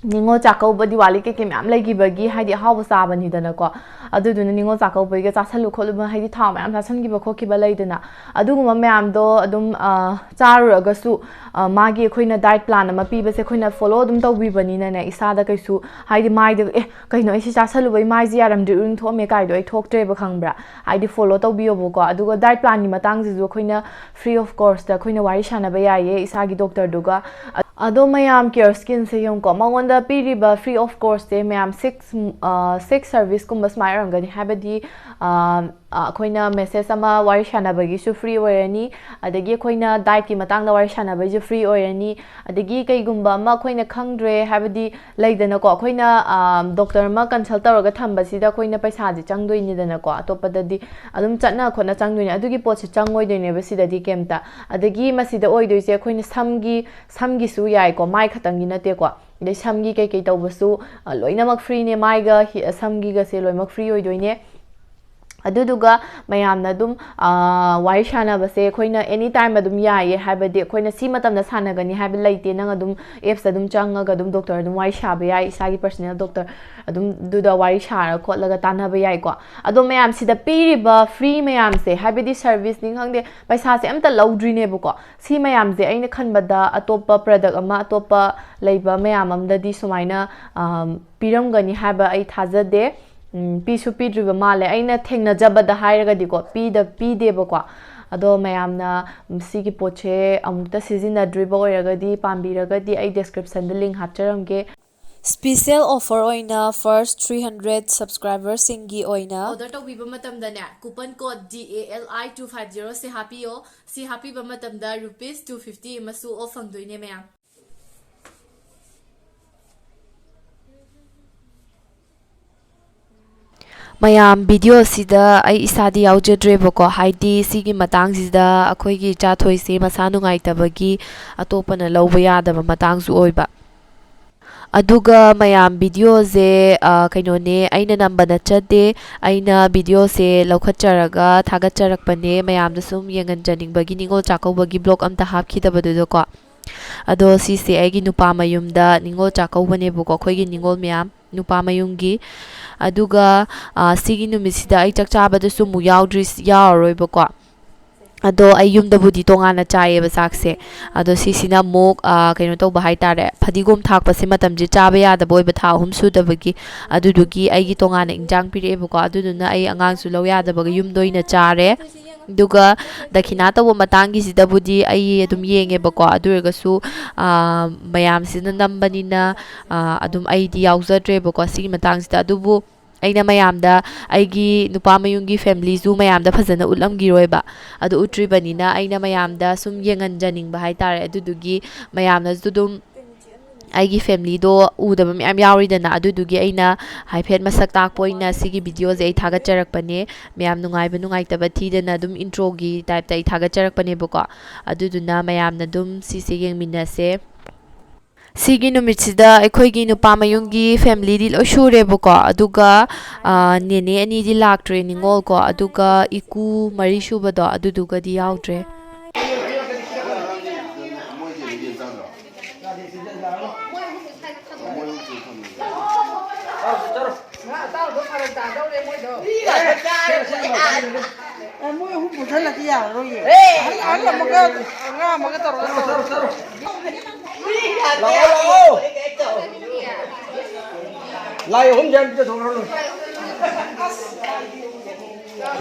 ꯅꯤꯉꯣꯜ ꯆꯥꯛꯀꯧꯕ, ꯗꯤꯋꯥꯂꯤ ꯀꯩꯀꯩ ꯃꯌꯥꯝ ꯂꯩꯈꯤꯕꯒꯤ, ꯍꯥꯏꯗꯤ ꯑꯍꯥꯎꯕ ꯆꯥꯕꯅꯤꯗꯅꯀꯣ꯫ ꯑꯗꯨꯗꯨꯅ ꯅꯤꯉꯣꯜ ꯆꯥꯛꯀꯧꯕꯒꯤꯒ ꯆꯥꯁꯜꯂꯨ ꯈꯣꯠꯂꯨꯕ, ꯍꯥꯏꯗꯤ ꯊꯥꯎ ꯃꯌꯥꯝ ꯆꯥꯁꯟꯈꯤꯕ ꯈꯣꯠꯈꯤꯕ ꯂꯩꯗꯅ, ꯑꯗꯨꯒꯨꯝꯕ ꯃꯌꯥꯝꯗꯣ ꯑꯗꯨꯝ, ꯑ, ꯆꯥꯔꯨꯔꯒꯁꯨ, ꯑ, ꯃꯥꯒꯤ ꯑꯩꯈꯣꯏꯅ diet plan ꯑꯃ ꯄꯤꯕꯁꯦ ꯑꯩꯈꯣꯏꯅ follow ꯑꯗꯨꯝ ꯇꯧꯕꯤꯕꯅꯤꯅꯅꯦ, ꯏꯁꯥꯗ ꯀꯩꯁꯨ, ꯍꯥꯏꯗꯤ ꯃꯥꯏꯗ, "ꯑꯦ, ꯀꯩꯅꯣ, ꯑꯩ ꯁꯤ ꯆꯥꯁꯜꯂꯨꯕꯩ ꯃꯥꯏꯁꯦ ꯌꯥꯔꯝꯗ꯭ꯔꯤ, ꯎꯔꯤꯡ ꯊꯣꯛꯑꯝꯃꯦ" ꯀꯥꯏꯗꯣ ꯑꯩ ꯊꯣꯛꯇ꯭ꯔꯦꯕ, ꯈꯪꯕ꯭ꯔꯥ? ꯍꯥꯏꯗꯤ follow ꯇꯧꯕꯤꯌꯣꯕꯀꯣ꯫ ꯑꯗꯨꯒ diet planꯒꯤ ꯃꯇꯥꯡꯁꯤꯁꯨ ꯑꯩꯈꯣꯏꯅ free of cost ꯑꯩꯈꯣꯏꯅ ꯋꯥꯔꯤ ꯁꯥꯟꯅꯕ ꯌꯥꯏꯌꯦ ꯏꯁꯥꯒꯤ doctorꯗꯨꯒ꯫ ꯑꯗꯣ ꯃꯌꯥꯝ Care Skinꯁꯦ ꯌꯦꯡꯉꯨꯀꯣ, ꯃꯉꯣꯟꯗ ꯄꯤꯔꯤꯕ free of costꯁꯦ ꯃꯌꯥꯝ six, ꯑ, six serviceꯀꯨꯝꯕ ꯁꯨꯃꯥꯏꯅ ꯑꯣꯏꯔꯝꯒꯅꯤ꯫ ꯍꯥꯏꯕꯗꯤ, ꯑ, ꯑ, ꯑꯩꯈꯣꯏꯅ message ꯑꯃ ꯋꯥꯔꯤ ꯁꯥꯟꯅꯕꯒꯤꯁꯨ free ꯑꯣꯏꯔꯅꯤ, ꯑꯗꯒꯤ ꯑꯩꯈꯣꯏꯅ dietꯀꯤ ꯃꯇꯥꯡꯗ ꯋꯥꯔꯤ ꯁꯥꯟꯅꯕꯒꯤꯁꯨ free ꯑꯣꯏꯔꯅꯤ, ꯑꯗꯒꯤ ꯀꯩꯒꯨꯝꯕ ꯑꯃ ꯑꯩꯈꯣꯏꯅ ꯈꯪꯗ꯭ꯔꯦ, ꯍꯥꯏꯕꯗꯤ ꯂꯩꯗꯅꯀꯣ, ꯑꯩꯈꯣꯏꯅ, ꯑ, doctor ꯑꯃ consult ꯇꯧꯔꯒ ꯊꯝꯕꯁꯤꯗ ꯑꯩꯈꯣꯏꯅ ꯄꯩꯁꯥꯁꯦ ꯆꯪꯗꯣꯏꯅꯤꯗꯅꯀꯣ, ꯑꯇꯣꯞꯄꯗꯗꯤ ꯑꯗꯨꯝ ꯆꯠꯅ ꯈꯣꯠꯅ ꯆꯪꯗꯣꯏꯅꯦ, ꯑꯗꯨꯒꯤ ꯄꯣꯠꯁꯦ ꯆꯪꯉꯣꯏꯗꯣꯏꯅꯦꯕ ꯁꯤꯗꯗꯤ ꯀꯩꯝꯇ꯫ ꯑꯗꯒꯤ ꯃꯁꯤꯗ ꯑꯣꯏꯗꯣꯏꯁꯦ ꯑꯩꯈꯣꯏꯅ ꯁꯝꯒꯤ, ꯁꯝꯒꯤꯁꯨ ꯌꯥꯏꯀꯣ, ꯃꯥꯏ ꯈꯛꯇꯪꯒꯤ ꯅꯠꯇꯦꯀꯣ, ꯑꯗꯩ ꯁꯝꯒꯤ ꯀꯩꯀꯩ ꯇꯧꯕꯁꯨ, ꯑ, ꯂꯣꯏꯅꯃꯛ freeꯅꯦ, ꯃꯥꯏꯒ ꯍꯤ-, ꯁꯝꯒꯤꯒꯁꯦ ꯂꯣꯏꯅꯃꯛ free ꯑꯣꯏꯗꯣꯏꯅꯦ꯫ ꯑꯗꯨꯗꯨꯒ ꯃꯌꯥꯝꯅ ꯑꯗꯨꯝ, ꯑ, ꯋꯥꯔꯤ ꯁꯥꯟꯅꯕꯁꯦ ꯑꯩꯈꯣꯏꯅ any time ꯑꯗꯨꯝ ꯌꯥꯏꯌꯦ, ꯍꯥꯏꯕꯗꯤ ꯑꯩꯈꯣꯏꯅ ꯁꯤ ꯃꯇꯝꯗ ꯁꯥꯟꯅꯒꯅꯤ ꯍꯥꯏꯕ ꯂꯩꯇꯦ꯫ ꯅꯪ ꯑꯗꯨꯝ appsꯇ ꯑꯗꯨꯝ ꯆꯪꯉꯒ ꯑꯗꯨꯝ doctor ꯑꯗꯨꯝ ꯋꯥꯔꯤ ꯁꯥꯕ ꯌꯥꯏ, ꯏꯁꯥꯒꯤ personal doctor ꯑꯗꯨꯝ ꯑꯗꯨꯗ ꯋꯥꯔꯤ ꯁꯥꯔ ꯈꯣꯠꯂꯒ ꯇꯥꯟꯅꯕ ꯌꯥꯏꯀꯣ꯫ ꯑꯗꯣ ꯃꯌꯥꯝ ꯁꯤꯗ ꯄꯤꯔꯤꯕ free ꯃꯌꯥꯝꯁꯦ, ꯍꯥꯏꯕꯗꯤ serviceꯅꯤ ꯈꯪꯗꯦ, ꯄꯩꯁꯥꯁꯦ ꯑꯝꯇ ꯂꯧꯗ꯭ꯔꯤꯅꯦꯕꯀꯣ꯫ ꯁꯤ ꯃꯌꯥꯝꯁꯦ ꯑꯩꯅ ꯈꯟꯕꯗ ꯑꯇꯣꯞꯄ product ꯑꯃ, ꯑꯇꯣꯞꯄ ꯂꯩꯕ ꯃꯌꯥꯝ ꯑꯝꯗꯗꯤ ꯁꯨꯃꯥꯏꯅ, ꯑꯝ, ꯄꯤꯔꯝꯒꯅꯤ ꯍꯥꯏꯕ ꯑꯩ ꯊꯥꯖꯗꯦ꯫ ꯎꯝ, ꯄꯤꯁꯨ ꯄꯤꯗ꯭ꯔꯤꯕ ꯃꯥꯜꯂꯦ꯫ ꯑꯩꯅ ꯊꯦꯡꯅꯖꯕꯗ ꯍꯥꯏꯔꯒꯗꯤꯀꯣ, ꯄꯤꯗ-, ꯄꯤꯗꯦꯕꯀꯣ꯫ ꯑꯗꯣ ꯃꯌꯥꯝꯅ, ꯎꯝ, ꯁꯤꯒꯤ ꯄꯣꯠꯁꯦ ꯑꯃꯨꯛꯇ ꯁꯤꯖꯤꯟꯅꯗ꯭ꯔꯤꯕ ꯑꯣꯏꯔꯒꯗꯤ, ꯄꯥꯝꯕꯤꯔꯒꯗꯤ ꯑꯩ descriptionꯗ link ꯍꯥꯞꯆꯔꯝꯒꯦ꯫ Special offer ꯑꯣꯏꯅ first three hundred subscriberꯁꯤꯡꯒꯤ ꯑꯣꯏꯅ order ꯇꯧꯕꯤꯕ ꯃꯇꯝꯗꯅꯦ, coupon code D A L I two five zero ꯁꯦ ꯍꯥꯞꯄꯤꯌꯣ꯫ ꯁꯤ ꯍꯥꯞꯄꯤꯕ ꯃꯇꯝꯗ rupees two fifty ꯑꯃꯁꯨ off ꯐꯪꯗꯣꯏꯅꯦ ꯃꯌꯥꯝ꯫ ꯃꯌꯥꯝ, video ꯁꯤꯗ ꯑꯩ ꯏꯁꯥꯗꯤ ꯌꯥꯎꯖꯗ꯭ꯔꯦꯕꯀꯣ, ꯍꯥꯏꯗꯤ ꯁꯤꯒꯤ ꯃꯇꯥꯡꯁꯤꯗ ꯑꯩꯈꯣꯏꯒꯤ ꯏꯆꯥꯊꯣꯏꯁꯦ ꯃꯁꯥ ꯅꯨꯡꯉꯥꯏꯇꯕꯒꯤ ꯑꯇꯣꯞꯄꯅ ꯂꯧꯕ ꯌꯥꯗꯕ ꯃꯇꯥꯡꯁꯨ ꯑꯣꯏꯕ꯫ ꯑꯗꯨꯒ ꯃꯌꯥꯝ, video ꯁꯦ, ꯑ, ꯀꯩꯅꯣꯅꯦ, ꯑꯩꯅ ꯅꯝꯕ ꯅꯠꯆꯗꯦ꯫ ꯑꯩꯅ video ꯁꯦ ꯂꯧꯈꯠꯆꯔꯒ ꯊꯥꯒꯠꯆꯔꯛꯄꯅꯦ, ꯃꯌꯥꯝꯗ ꯁꯨꯝ ꯌꯦꯡꯍꯟꯖꯅꯤꯡꯕꯒꯤ, ꯅꯤꯉꯣꯜ ꯆꯥꯛꯀꯧꯕꯒꯤ vlog ꯑꯝꯇ ꯍꯥꯞꯈꯤꯗꯕꯗꯨꯗꯀꯣ꯫ ꯑꯗꯣ ꯁꯤꯁꯦ ꯑꯩꯒꯤ ꯅꯨꯄꯥ ꯃꯌꯨꯝꯗ ꯅꯤꯉꯣꯜ ꯆꯥꯛꯀꯧꯕꯅꯦꯕꯀꯣ, ꯑꯩꯈꯣꯏꯒꯤ ꯅꯤꯉꯣꯜ ꯃꯌꯥꯝ ꯅꯨꯄꯥ ꯃꯌꯨꯝꯒꯤ꯫ ꯑꯗꯨꯒ, ꯑ, ꯁꯤꯒꯤ ꯅꯨꯃꯤꯠꯁꯤꯗ ꯑꯩ ꯆꯥꯛ ꯆꯥꯕꯗꯁꯨ ꯑꯃꯨꯛ ꯌꯥꯎꯗ꯭ꯔꯤ-, ꯌꯥꯎꯔꯔꯣꯏꯕꯀꯣ꯫ ꯑꯗꯣ ꯑꯩ ꯌꯨꯝꯗꯕꯨꯗꯤ ꯇꯣꯉꯥꯟꯅ ꯆꯥꯏꯌꯦꯕ ꯆꯥꯛꯁꯦ꯫ ꯑꯗꯣ ꯁꯤꯁꯤꯅ ꯑꯃꯨꯛ, ꯑ, ꯀꯩꯅꯣ ꯇꯧꯕ ꯍꯥꯏꯇꯥꯔꯦ, ꯐꯗꯤꯒꯣꯝ ꯊꯥꯛꯄꯁꯦ ꯃꯇꯝꯁꯦ ꯆꯥꯕ ꯌꯥꯗꯕ ꯑꯣꯏꯕ ꯊꯥ ꯑꯍꯨꯝ ꯁꯨꯗꯕꯒꯤ꯫ ꯑꯗꯨꯗꯨꯒꯤ ꯑꯩꯒꯤ ꯇꯣꯉꯥꯟꯅ ꯏꯟꯖꯥꯡ ꯄꯤꯔꯛꯑꯦꯕꯀꯣ꯫ ꯑꯗꯨꯗꯨꯅ ꯑꯩ ꯑꯉꯥꯡꯁꯨ ꯂꯧ ꯌꯥꯗꯕꯒꯤ ꯌꯨꯝꯗ ꯑꯣꯏꯅ ꯆꯥꯔꯦ꯫ ꯑꯗꯨꯒ ꯗꯈꯤꯅꯥ ꯇꯧꯕ ꯃꯇꯥꯡꯒꯤꯁꯤꯗꯕꯨꯗꯤ ꯑꯩ ꯑꯗꯨꯝ ꯌꯦꯡꯉꯦꯕꯀꯣ꯫ ꯑꯗꯨ ꯑꯣꯏꯔꯒꯁꯨ, ꯑ, ꯃꯌꯥꯝꯁꯤꯅ ꯅꯝꯕꯅꯤꯅ, ꯑ, ꯑꯗꯨꯝ ꯑꯩꯗꯤ ꯌꯥꯎꯖꯗ꯭ꯔꯦꯕꯀꯣ ꯁꯤꯒꯤ ꯃꯇꯥꯡꯁꯤꯗ꯫ ꯑꯗꯨꯕꯨ ꯑꯩꯅ ꯃꯌꯥꯝꯗ, ꯑꯩꯒꯤ ꯅꯨꯄꯥ ꯃꯌꯨꯝꯒꯤ ꯐꯦꯃꯤꯂꯤꯁꯨ ꯃꯌꯥꯝꯗ ꯐꯖꯅ ꯎꯠꯂꯝꯈꯤꯔꯣꯏꯕ꯫ ꯑꯗꯨ ꯎꯠꯇ꯭ꯔꯤꯕꯅꯤꯅ ꯑꯩꯅ ꯃꯌꯥꯝꯗ ꯁꯨꯝ ꯌꯦꯡꯍꯟꯖꯅꯤꯡꯕ ꯍꯥꯏꯇꯥꯔꯦ꯫ ꯑꯗꯨꯗꯨꯒꯤ ꯃꯌꯥꯝꯅꯁꯨ ꯑꯗꯨꯝ ꯑꯩꯒꯤ ꯐꯦꯃꯤꯂꯤꯗꯣ ꯎꯗꯕ ꯃꯌꯥꯝ ꯌꯥꯎꯔꯤꯗꯅ, ꯑꯗꯨꯗꯨꯒꯤ ꯑꯩꯅ ꯍꯥꯏꯐꯦꯠ ꯃꯁꯛ ꯇꯥꯛꯄ ꯑꯣꯏꯅ ꯁꯤꯒꯤ ꯚꯤꯗꯤꯑꯣꯁꯦ ꯑꯩ ꯊꯥꯒꯠꯆꯔꯛꯄꯅꯦ꯫ ꯃꯌꯥꯝ ꯅꯨꯡꯉꯥꯏꯕ ꯅꯨꯡꯉꯥꯏꯇꯕ ꯊꯤꯗꯅ ꯑꯗꯨꯝ ꯏꯟꯇ꯭ꯔꯣꯒꯤ ꯇꯥꯏꯞꯇ ꯑꯩ ꯊꯥꯒꯠꯆꯔꯛꯄꯅꯦꯕꯀꯣ꯫ ꯑꯗꯨꯗꯨꯅ ꯃꯌꯥꯝꯅ ꯑꯗꯨꯝ ꯁꯤꯁꯦ ꯌꯦꯡꯃꯤꯟꯅꯁꯦ꯫ ꯁꯤꯒꯤ ꯅꯨꯃꯤꯠꯁꯤꯗ ꯑꯩꯈꯣꯏꯒꯤ ꯅꯨꯄꯥ ꯃꯌꯨꯝꯒꯤ ꯐꯦꯃꯤꯂꯤꯗꯤ ꯂꯣꯏ ꯁꯨꯔꯦꯕꯀꯣ, ꯑꯗꯨꯒ, ꯑ, ꯅꯦꯅꯦ ꯑꯅꯤꯗꯤ ꯂꯥꯛꯇ꯭ꯔꯦ, ꯅꯤꯉꯣꯜ ꯀꯣ, ꯑꯗꯨꯒ ꯏꯀꯨ ꯃꯔꯤ ꯁꯨꯕꯗꯣ ꯑꯗꯨꯗꯨꯒꯗꯤ ꯌꯥꯎꯗ꯭ꯔꯦ꯫ ꯑꯦ, ꯃꯣꯏ ꯑꯍꯨꯝ ꯄꯨꯟꯁꯤꯜꯂꯗꯤ ꯌꯥꯔꯔꯣꯏꯌꯦ꯫ ꯑꯍꯜ, ꯑꯍꯜ ꯑꯃꯒ ꯑꯉꯥꯡ ꯑꯃꯒ ꯇꯧꯔꯒ ꯇꯧꯔꯣ꯫ ꯂꯥꯛꯑꯣ, ꯂꯥꯛꯑꯣ꯫ ꯂꯥꯏ ꯑꯍꯨꯝꯁꯦ ꯍꯥꯟꯅ ꯄꯤꯖꯊꯣꯛꯈ꯭ꯔꯣ꯫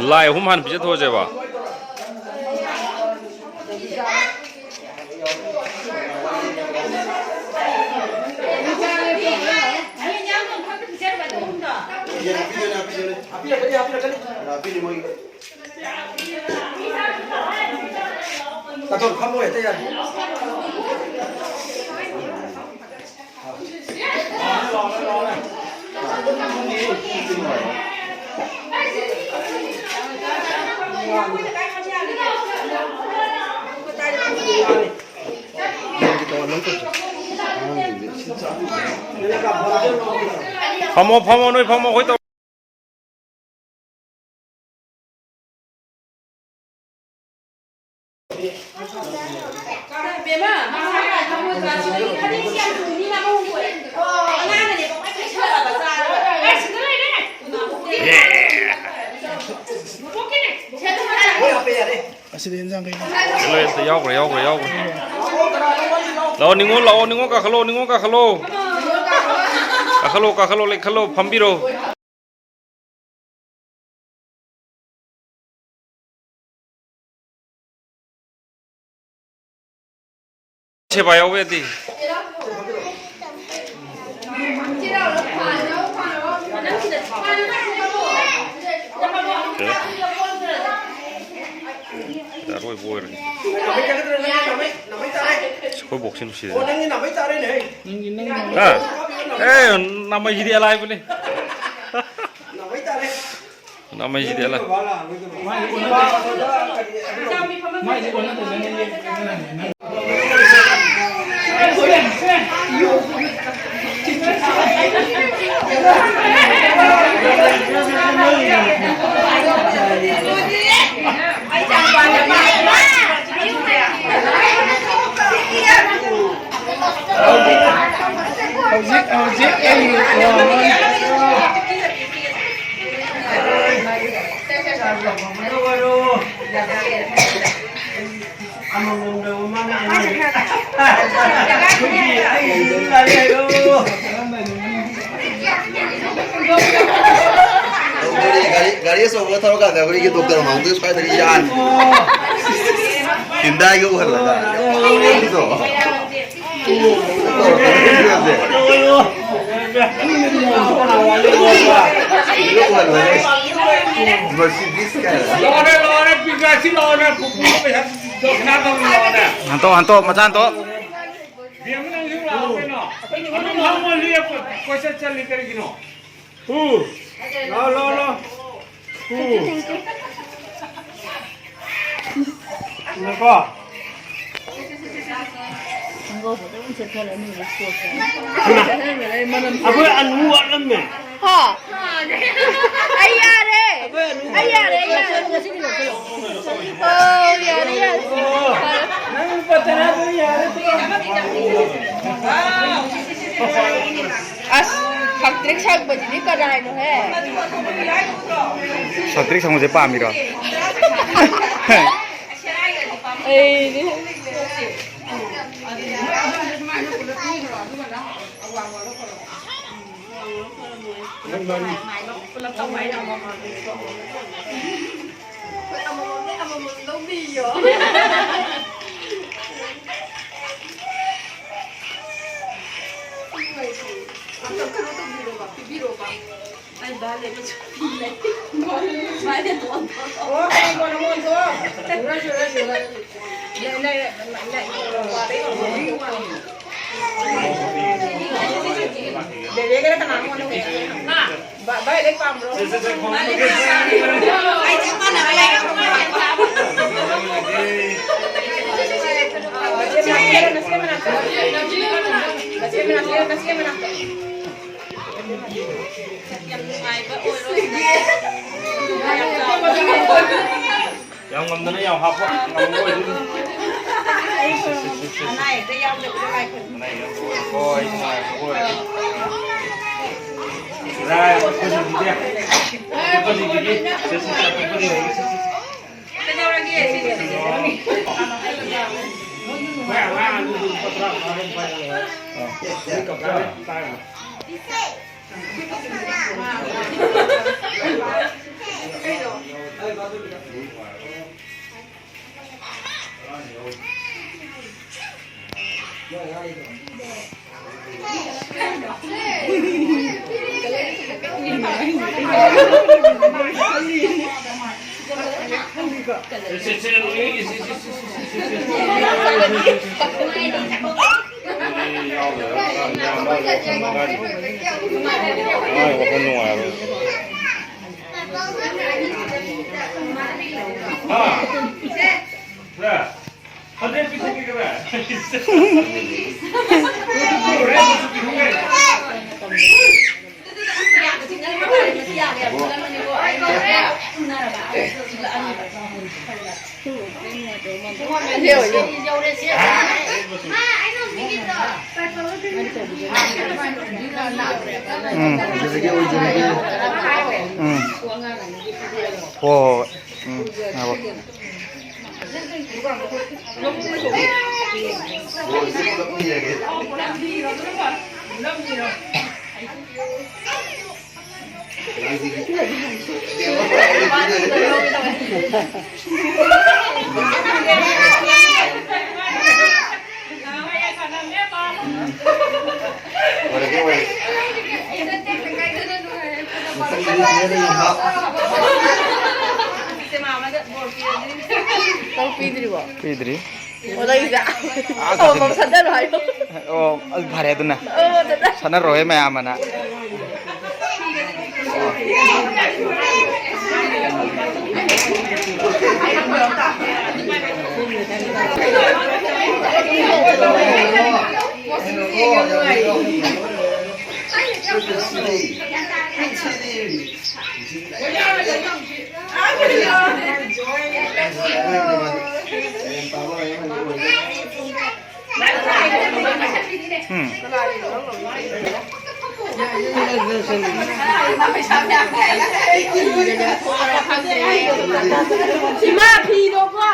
ꯂꯥꯏ ꯑꯍꯨꯝ ꯍꯥꯟꯅ ꯄꯤꯖꯊꯣꯛꯑꯁꯦꯕ꯫ ꯍꯥꯞꯄꯤꯔꯛꯀꯅꯤ, ꯍꯥꯞꯄꯤꯔꯛꯀꯅꯤ꯫ ꯍꯥꯞꯄꯤꯅꯤ ꯃꯣꯏꯒꯤ꯫ ꯇꯥꯊꯣꯛ, ꯐꯝꯃꯣ ꯍꯦꯛꯇ ꯌꯥꯅꯤ꯫ ꯐꯝꯃꯣ, ꯐꯝꯃꯣ, ꯅꯣꯏ ꯐꯝꯃꯣ, ꯑꯩꯈꯣꯏ ꯇꯧ-, ꯕꯦꯝꯃ, ꯃꯁꯥ ꯌꯥꯗꯕ ꯃꯣꯏ ꯀ꯭ꯂꯥꯁ ꯁꯤꯗꯒꯤ ꯐꯅꯦꯛꯁꯤ ꯌꯥꯝ ꯆꯨꯝꯃꯤ ꯅꯪ ꯍꯣꯡꯗꯣꯛꯑꯦ꯫ ꯑꯉꯥꯡꯅꯅꯦ ꯄꯪꯄꯥꯏ ꯄꯥꯏꯁꯜꯂꯛꯑꯕ ꯆꯥꯔꯒ꯫ ꯑꯦ, ꯁꯤꯗ ꯂꯩꯔꯦ꯫ ꯃꯕꯣꯛꯀꯤꯅꯦ꯫ ꯁꯦ, ꯑꯗꯨꯝ ꯍꯥꯏꯔꯛꯑꯣ꯫ ꯑꯁꯤꯗꯤ ꯏꯟꯖꯥꯡ ꯀꯩꯅꯣ? ꯂꯣꯏ, ꯂꯣꯏ, ꯌꯥꯎꯈ꯭ꯔꯦ, ꯌꯥꯎꯈ꯭ꯔꯦ, ꯌꯥꯎꯈ꯭ꯔꯦ꯫ ꯂꯥꯛꯑꯣ, ꯅꯤꯉꯣꯜ, ꯂꯥꯛꯑꯣ, ꯅꯤꯉꯣꯜ ꯀꯥꯈꯠꯂꯣ, ꯅꯤꯉꯣꯜ ꯀꯥꯈꯠꯂꯣ꯫ ꯀꯥꯈꯠꯂꯣ, ꯀꯥꯈꯠꯂꯣ, ꯂꯦꯞꯈꯠꯂꯣ, ꯐꯝꯕꯤꯔꯣ꯫ ꯁꯦꯕꯥ ꯌꯥꯎꯕ ꯌꯥꯗꯦ꯫ ꯑꯔꯣꯏꯕ ꯑꯣꯏꯔꯦ꯫ ꯑꯩꯈꯣꯏ ꯕꯣꯛꯁꯤ ꯅꯨꯡꯁꯤꯗꯦ꯫ ꯍꯥ? ꯑꯦ, ꯅꯥꯃꯩꯁꯤꯗꯤ ꯑꯂꯥꯏꯕꯅꯤ꯫ ꯅꯥꯃꯩꯁꯤꯗꯤ ꯑꯂꯥꯏ꯫ ꯍꯧꯖꯤꯛ, ꯍꯧꯖꯤꯛ ꯑꯩ ꯂꯨꯍꯣꯡꯉꯅꯤ꯫ ꯑꯃꯃꯝꯗ ꯃꯃꯥꯅ ꯑꯉꯥꯡ꯫ ꯑꯩꯒꯤ ꯂꯥꯏꯔꯤꯛ ꯍꯥꯏꯔꯣ꯫ ꯒꯥꯔꯤ, ꯒꯥꯔꯤ ꯑꯆꯧꯕ ꯊꯧꯔꯀꯥꯟꯗ ꯑꯩꯈꯣꯏꯒꯤ ꯗꯣꯛꯇꯔ ꯃꯥꯡꯗ ꯁ꯭ꯋꯥꯏꯗꯒꯤ ꯌꯥꯟ꯫ ꯍꯤꯟꯗꯥꯏꯒ ꯎꯍꯜꯂꯒ꯫ ꯂꯣꯏꯔꯦ, ꯂꯣꯏꯔꯦ, ꯄꯤꯀꯥꯁꯤ ꯂꯣꯏꯔꯦ, ꯄꯨꯄꯨ ꯄꯩꯁꯥ ꯗꯣꯈꯤꯅꯥ ꯇꯧꯔꯤ ꯂꯣꯏꯔꯦ꯫ ꯍꯟꯇꯣꯛ, ꯍꯟꯇꯣꯛ, ꯃꯆꯥ ꯍꯟꯇꯣꯛ꯫ ꯕꯦꯝꯃ ꯅꯪꯁꯨ ꯂꯥꯛꯑꯣ ꯀꯩꯅꯣ꯫ ꯑꯗꯨꯝ ꯐꯝꯃ ꯂꯦꯞꯄ ꯀꯣꯏꯆꯠ ꯆꯠꯂꯤ ꯀꯔꯤꯒꯤꯅꯣ? ꯎ꯫ ꯂꯥꯎ, ꯂꯥꯎ, ꯂꯥꯎ꯫ ꯎ꯫ ꯉꯥꯏꯈꯣ꯫ ꯈꯣꯡꯒ꯭ꯔꯧꯕꯗ ꯑꯗꯨꯝ ꯆꯠꯊꯔꯦ, ꯃꯤꯒꯤ ꯁ꯭ꯄꯣꯔꯠꯁꯦ꯫ ꯍꯩꯃꯥ꯫ ꯆꯠꯊꯔꯝꯕꯗ ꯑꯩ ꯃꯅꯝ ꯑꯩꯈꯣꯏ ꯑꯅꯨ ꯋꯥꯠꯂꯝꯃꯦ꯫ ꯍꯥ? ꯑꯩ ꯌꯥꯔꯦ꯫ ꯑꯩ ꯌꯥꯔꯦ, ꯑꯩ ꯌꯥꯔꯦ꯫ ꯑꯣ, ꯌꯥꯔꯦ, ꯌꯥꯔꯦ꯫ ꯅꯪ ꯂꯨꯄꯥ ꯇꯔꯥꯗꯣ ꯌꯥꯔꯦ꯫ ꯑꯁ, ꯁꯛꯇ꯭ꯔꯤꯛ ꯁꯪꯕꯁꯤꯗꯤ ꯀꯅꯥꯅꯣꯍꯦ? ꯁꯛꯇ꯭ꯔꯤꯛ ꯁꯪꯕꯁꯦ ꯄꯥꯝꯃꯤꯔꯣ? ꯑꯩꯗꯤ꯫ ꯑꯃꯃꯝ ꯂꯧꯕꯤꯌꯣ꯫ ꯑꯝꯇ ꯀꯩꯅꯣ ꯇꯧꯕꯤꯔꯣꯕ, ꯄꯤꯕꯤꯔꯣꯕ꯫ ꯑꯩ ꯚꯥꯏ ꯂꯩꯕꯁꯨ ꯂꯩ꯫ ꯚꯥꯏ ꯂꯩꯕ ꯑꯣꯟꯊꯣꯛꯑꯣ꯫ ꯑꯣ, ꯑꯣ, ꯑꯣ, ꯑꯣ, ꯑꯣ꯫ ꯖꯨꯔꯥ, ꯖꯨꯔꯥ, ꯖꯨꯔꯥ꯫ ꯂꯩ, ꯂꯩ, ꯂꯩ, ꯂꯩ꯫ ꯕꯦꯕꯦꯒꯔ ꯀꯅꯥꯅꯣ ꯑꯣꯟꯊꯣꯛꯑꯦ꯫ ꯍꯥ? ꯚꯥꯏ, ꯚꯥꯏ ꯂꯣꯏ ꯄꯥꯝꯕ꯭ꯔꯣ? ꯑꯩ ꯆꯞ ꯃꯥꯟꯅꯕ ꯂꯩꯔꯦ꯫ ꯅꯆꯦ ꯃꯅꯥꯛꯇ, ꯅꯆꯦ ꯃꯅꯥꯛꯇ꯫ ꯅꯆꯦ ꯃꯅꯥꯛꯇ, ꯅꯆꯦ ꯃꯅꯥꯛꯇ꯫ ꯌꯥꯝ ꯅꯨꯡꯉꯥꯏꯕ ꯑꯣꯏꯔꯣꯏ꯫ ꯌꯥꯝ ꯉꯝꯗꯅ ꯌꯥꯝ ꯍꯥꯞꯄ ꯉꯝꯕ ꯑꯣꯏꯗꯣꯏꯅꯤ꯫ ꯑꯅꯥ ꯑꯌꯦꯛꯇ ꯌꯥꯎꯗꯕꯤꯗ ꯂꯥꯏ ꯈꯨꯔꯨꯝ꯫ ꯑꯅꯥ ꯑꯌꯦꯛ ꯌꯥꯎꯗꯕ ꯑꯣꯏꯔꯣ꯫ ꯍꯣꯏ, ꯅꯨꯡꯉꯥꯏꯕ ꯑꯣꯏꯔꯣ꯫ ꯂꯥꯏ ꯈꯨꯔꯨꯝꯁꯤꯗꯤ꯫ ꯀꯩꯗꯧꯔꯒꯦ? ꯁꯤꯗꯤ ꯁꯤꯗꯤ꯫ ꯃꯣꯏ ꯑꯉꯥꯡ ꯑꯅꯤꯗꯨ ꯂꯨꯄꯥ ꯇꯔꯥ ꯐꯥꯔꯦ ꯄꯥꯏꯔꯦ꯫ ꯑꯥ꯫ ꯀꯞꯄ꯭ꯔꯥ? ꯋꯥꯈꯜ ꯅꯨꯡꯉꯥꯏꯔꯣꯏ꯫ ꯍꯥ? ꯁꯦ, ꯍꯟꯗ꯭ꯔꯦꯠ ꯄꯤꯊꯣꯛꯀꯦ ꯀꯗꯥꯏ? ꯍꯣꯔꯦꯟ ꯄꯤꯊꯣꯛꯀꯦ꯫ ꯎꯝ꯫ ꯎꯝ꯫ ꯍꯣꯏ, ꯍꯣꯏ, ꯍꯣꯏ꯫ ꯎꯝ, ꯉꯥꯏꯈꯣ꯫ ꯅꯪ ꯄꯤꯗ꯭ꯔꯤꯕꯣ? ꯄꯤꯗ꯭ꯔꯤ꯫ ꯑꯣ, ꯂꯩꯁꯦ꯫ ꯑꯥ, ꯑꯣ, ꯀꯥꯆꯤꯟꯗ꯫ ꯃꯝ ꯁꯠꯆꯔꯣ ꯍꯥꯏꯌꯣ꯫ ꯑꯣ, ꯑꯗꯨ ꯐꯔꯦ ꯑꯗꯨꯅ꯫ ꯑꯣ, ꯑꯗꯨꯅ꯫ ꯁꯥꯟꯅꯔꯣꯏ ꯃꯌꯥꯝ ꯑꯃꯅ꯫ ꯎꯝ꯫ ꯏꯃꯥ, ꯐꯤꯗꯣꯀꯣ꯫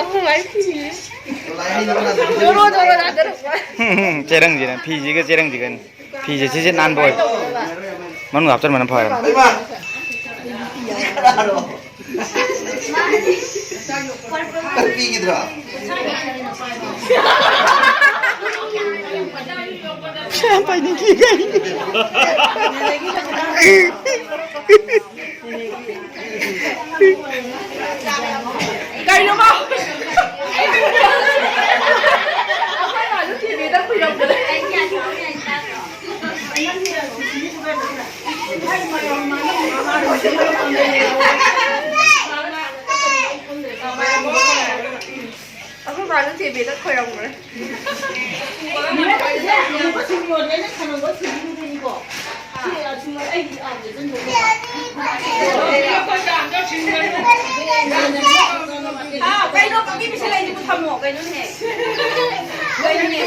ꯑꯍꯨꯝ ꯍꯥꯏ ꯐꯤ꯫ ꯖꯣꯔꯣ ꯖꯣꯔꯣ ꯅꯥꯗꯔꯛꯄ꯫ ꯆꯦꯔꯪꯁꯤꯅ, ꯐꯤꯁꯤꯒ ꯆꯦꯔꯪꯁꯤꯒꯅꯤ꯫ ꯐꯤꯁꯦ ꯁꯤꯁꯦ ꯅꯥꯟꯕ ꯑꯣꯏ꯫ ꯃꯅꯨꯡꯗ ꯍꯥꯞꯆꯟꯕꯅ ꯐꯔꯦ꯫ ꯏꯃꯥ! ꯅꯪ ꯄꯤꯈꯤꯗ꯭ꯔꯣ? ꯄꯥꯏꯅꯤꯡꯈꯤ꯫ ꯀꯩꯅꯣ ꯃꯥ? ꯑꯩꯈꯣꯏ ꯃꯥꯁꯨ ꯇꯤꯚꯤꯗ ꯀꯨꯏꯔꯝꯕꯅꯦ꯫ ꯑꯩꯈꯣꯏ ꯅꯨꯄꯥꯗꯨ ꯆꯦꯕꯦꯗ ꯈꯣꯏꯔꯝꯈ꯭ꯔꯦ꯫ ꯁꯤꯡ ꯌꯣꯟꯒꯦꯅ ꯊꯝꯃꯝꯕ ꯁꯤꯡꯗꯨꯗꯅꯤꯀꯣ꯫ ꯁꯤ, ꯑ, ꯁꯤꯡ ꯑꯩꯒꯤ, ꯑ, ꯌꯣꯟꯁꯤꯟꯗꯣꯏꯕ꯫ ꯑꯥ, ꯀꯩꯅꯣ, ꯀꯛꯄꯤ ꯄꯤꯁꯜꯂꯛꯏꯁꯤꯕꯨ ꯊꯝꯃꯣ, ꯀꯩꯅꯣꯅꯦ꯫ ꯀꯩꯅꯣꯅꯦ,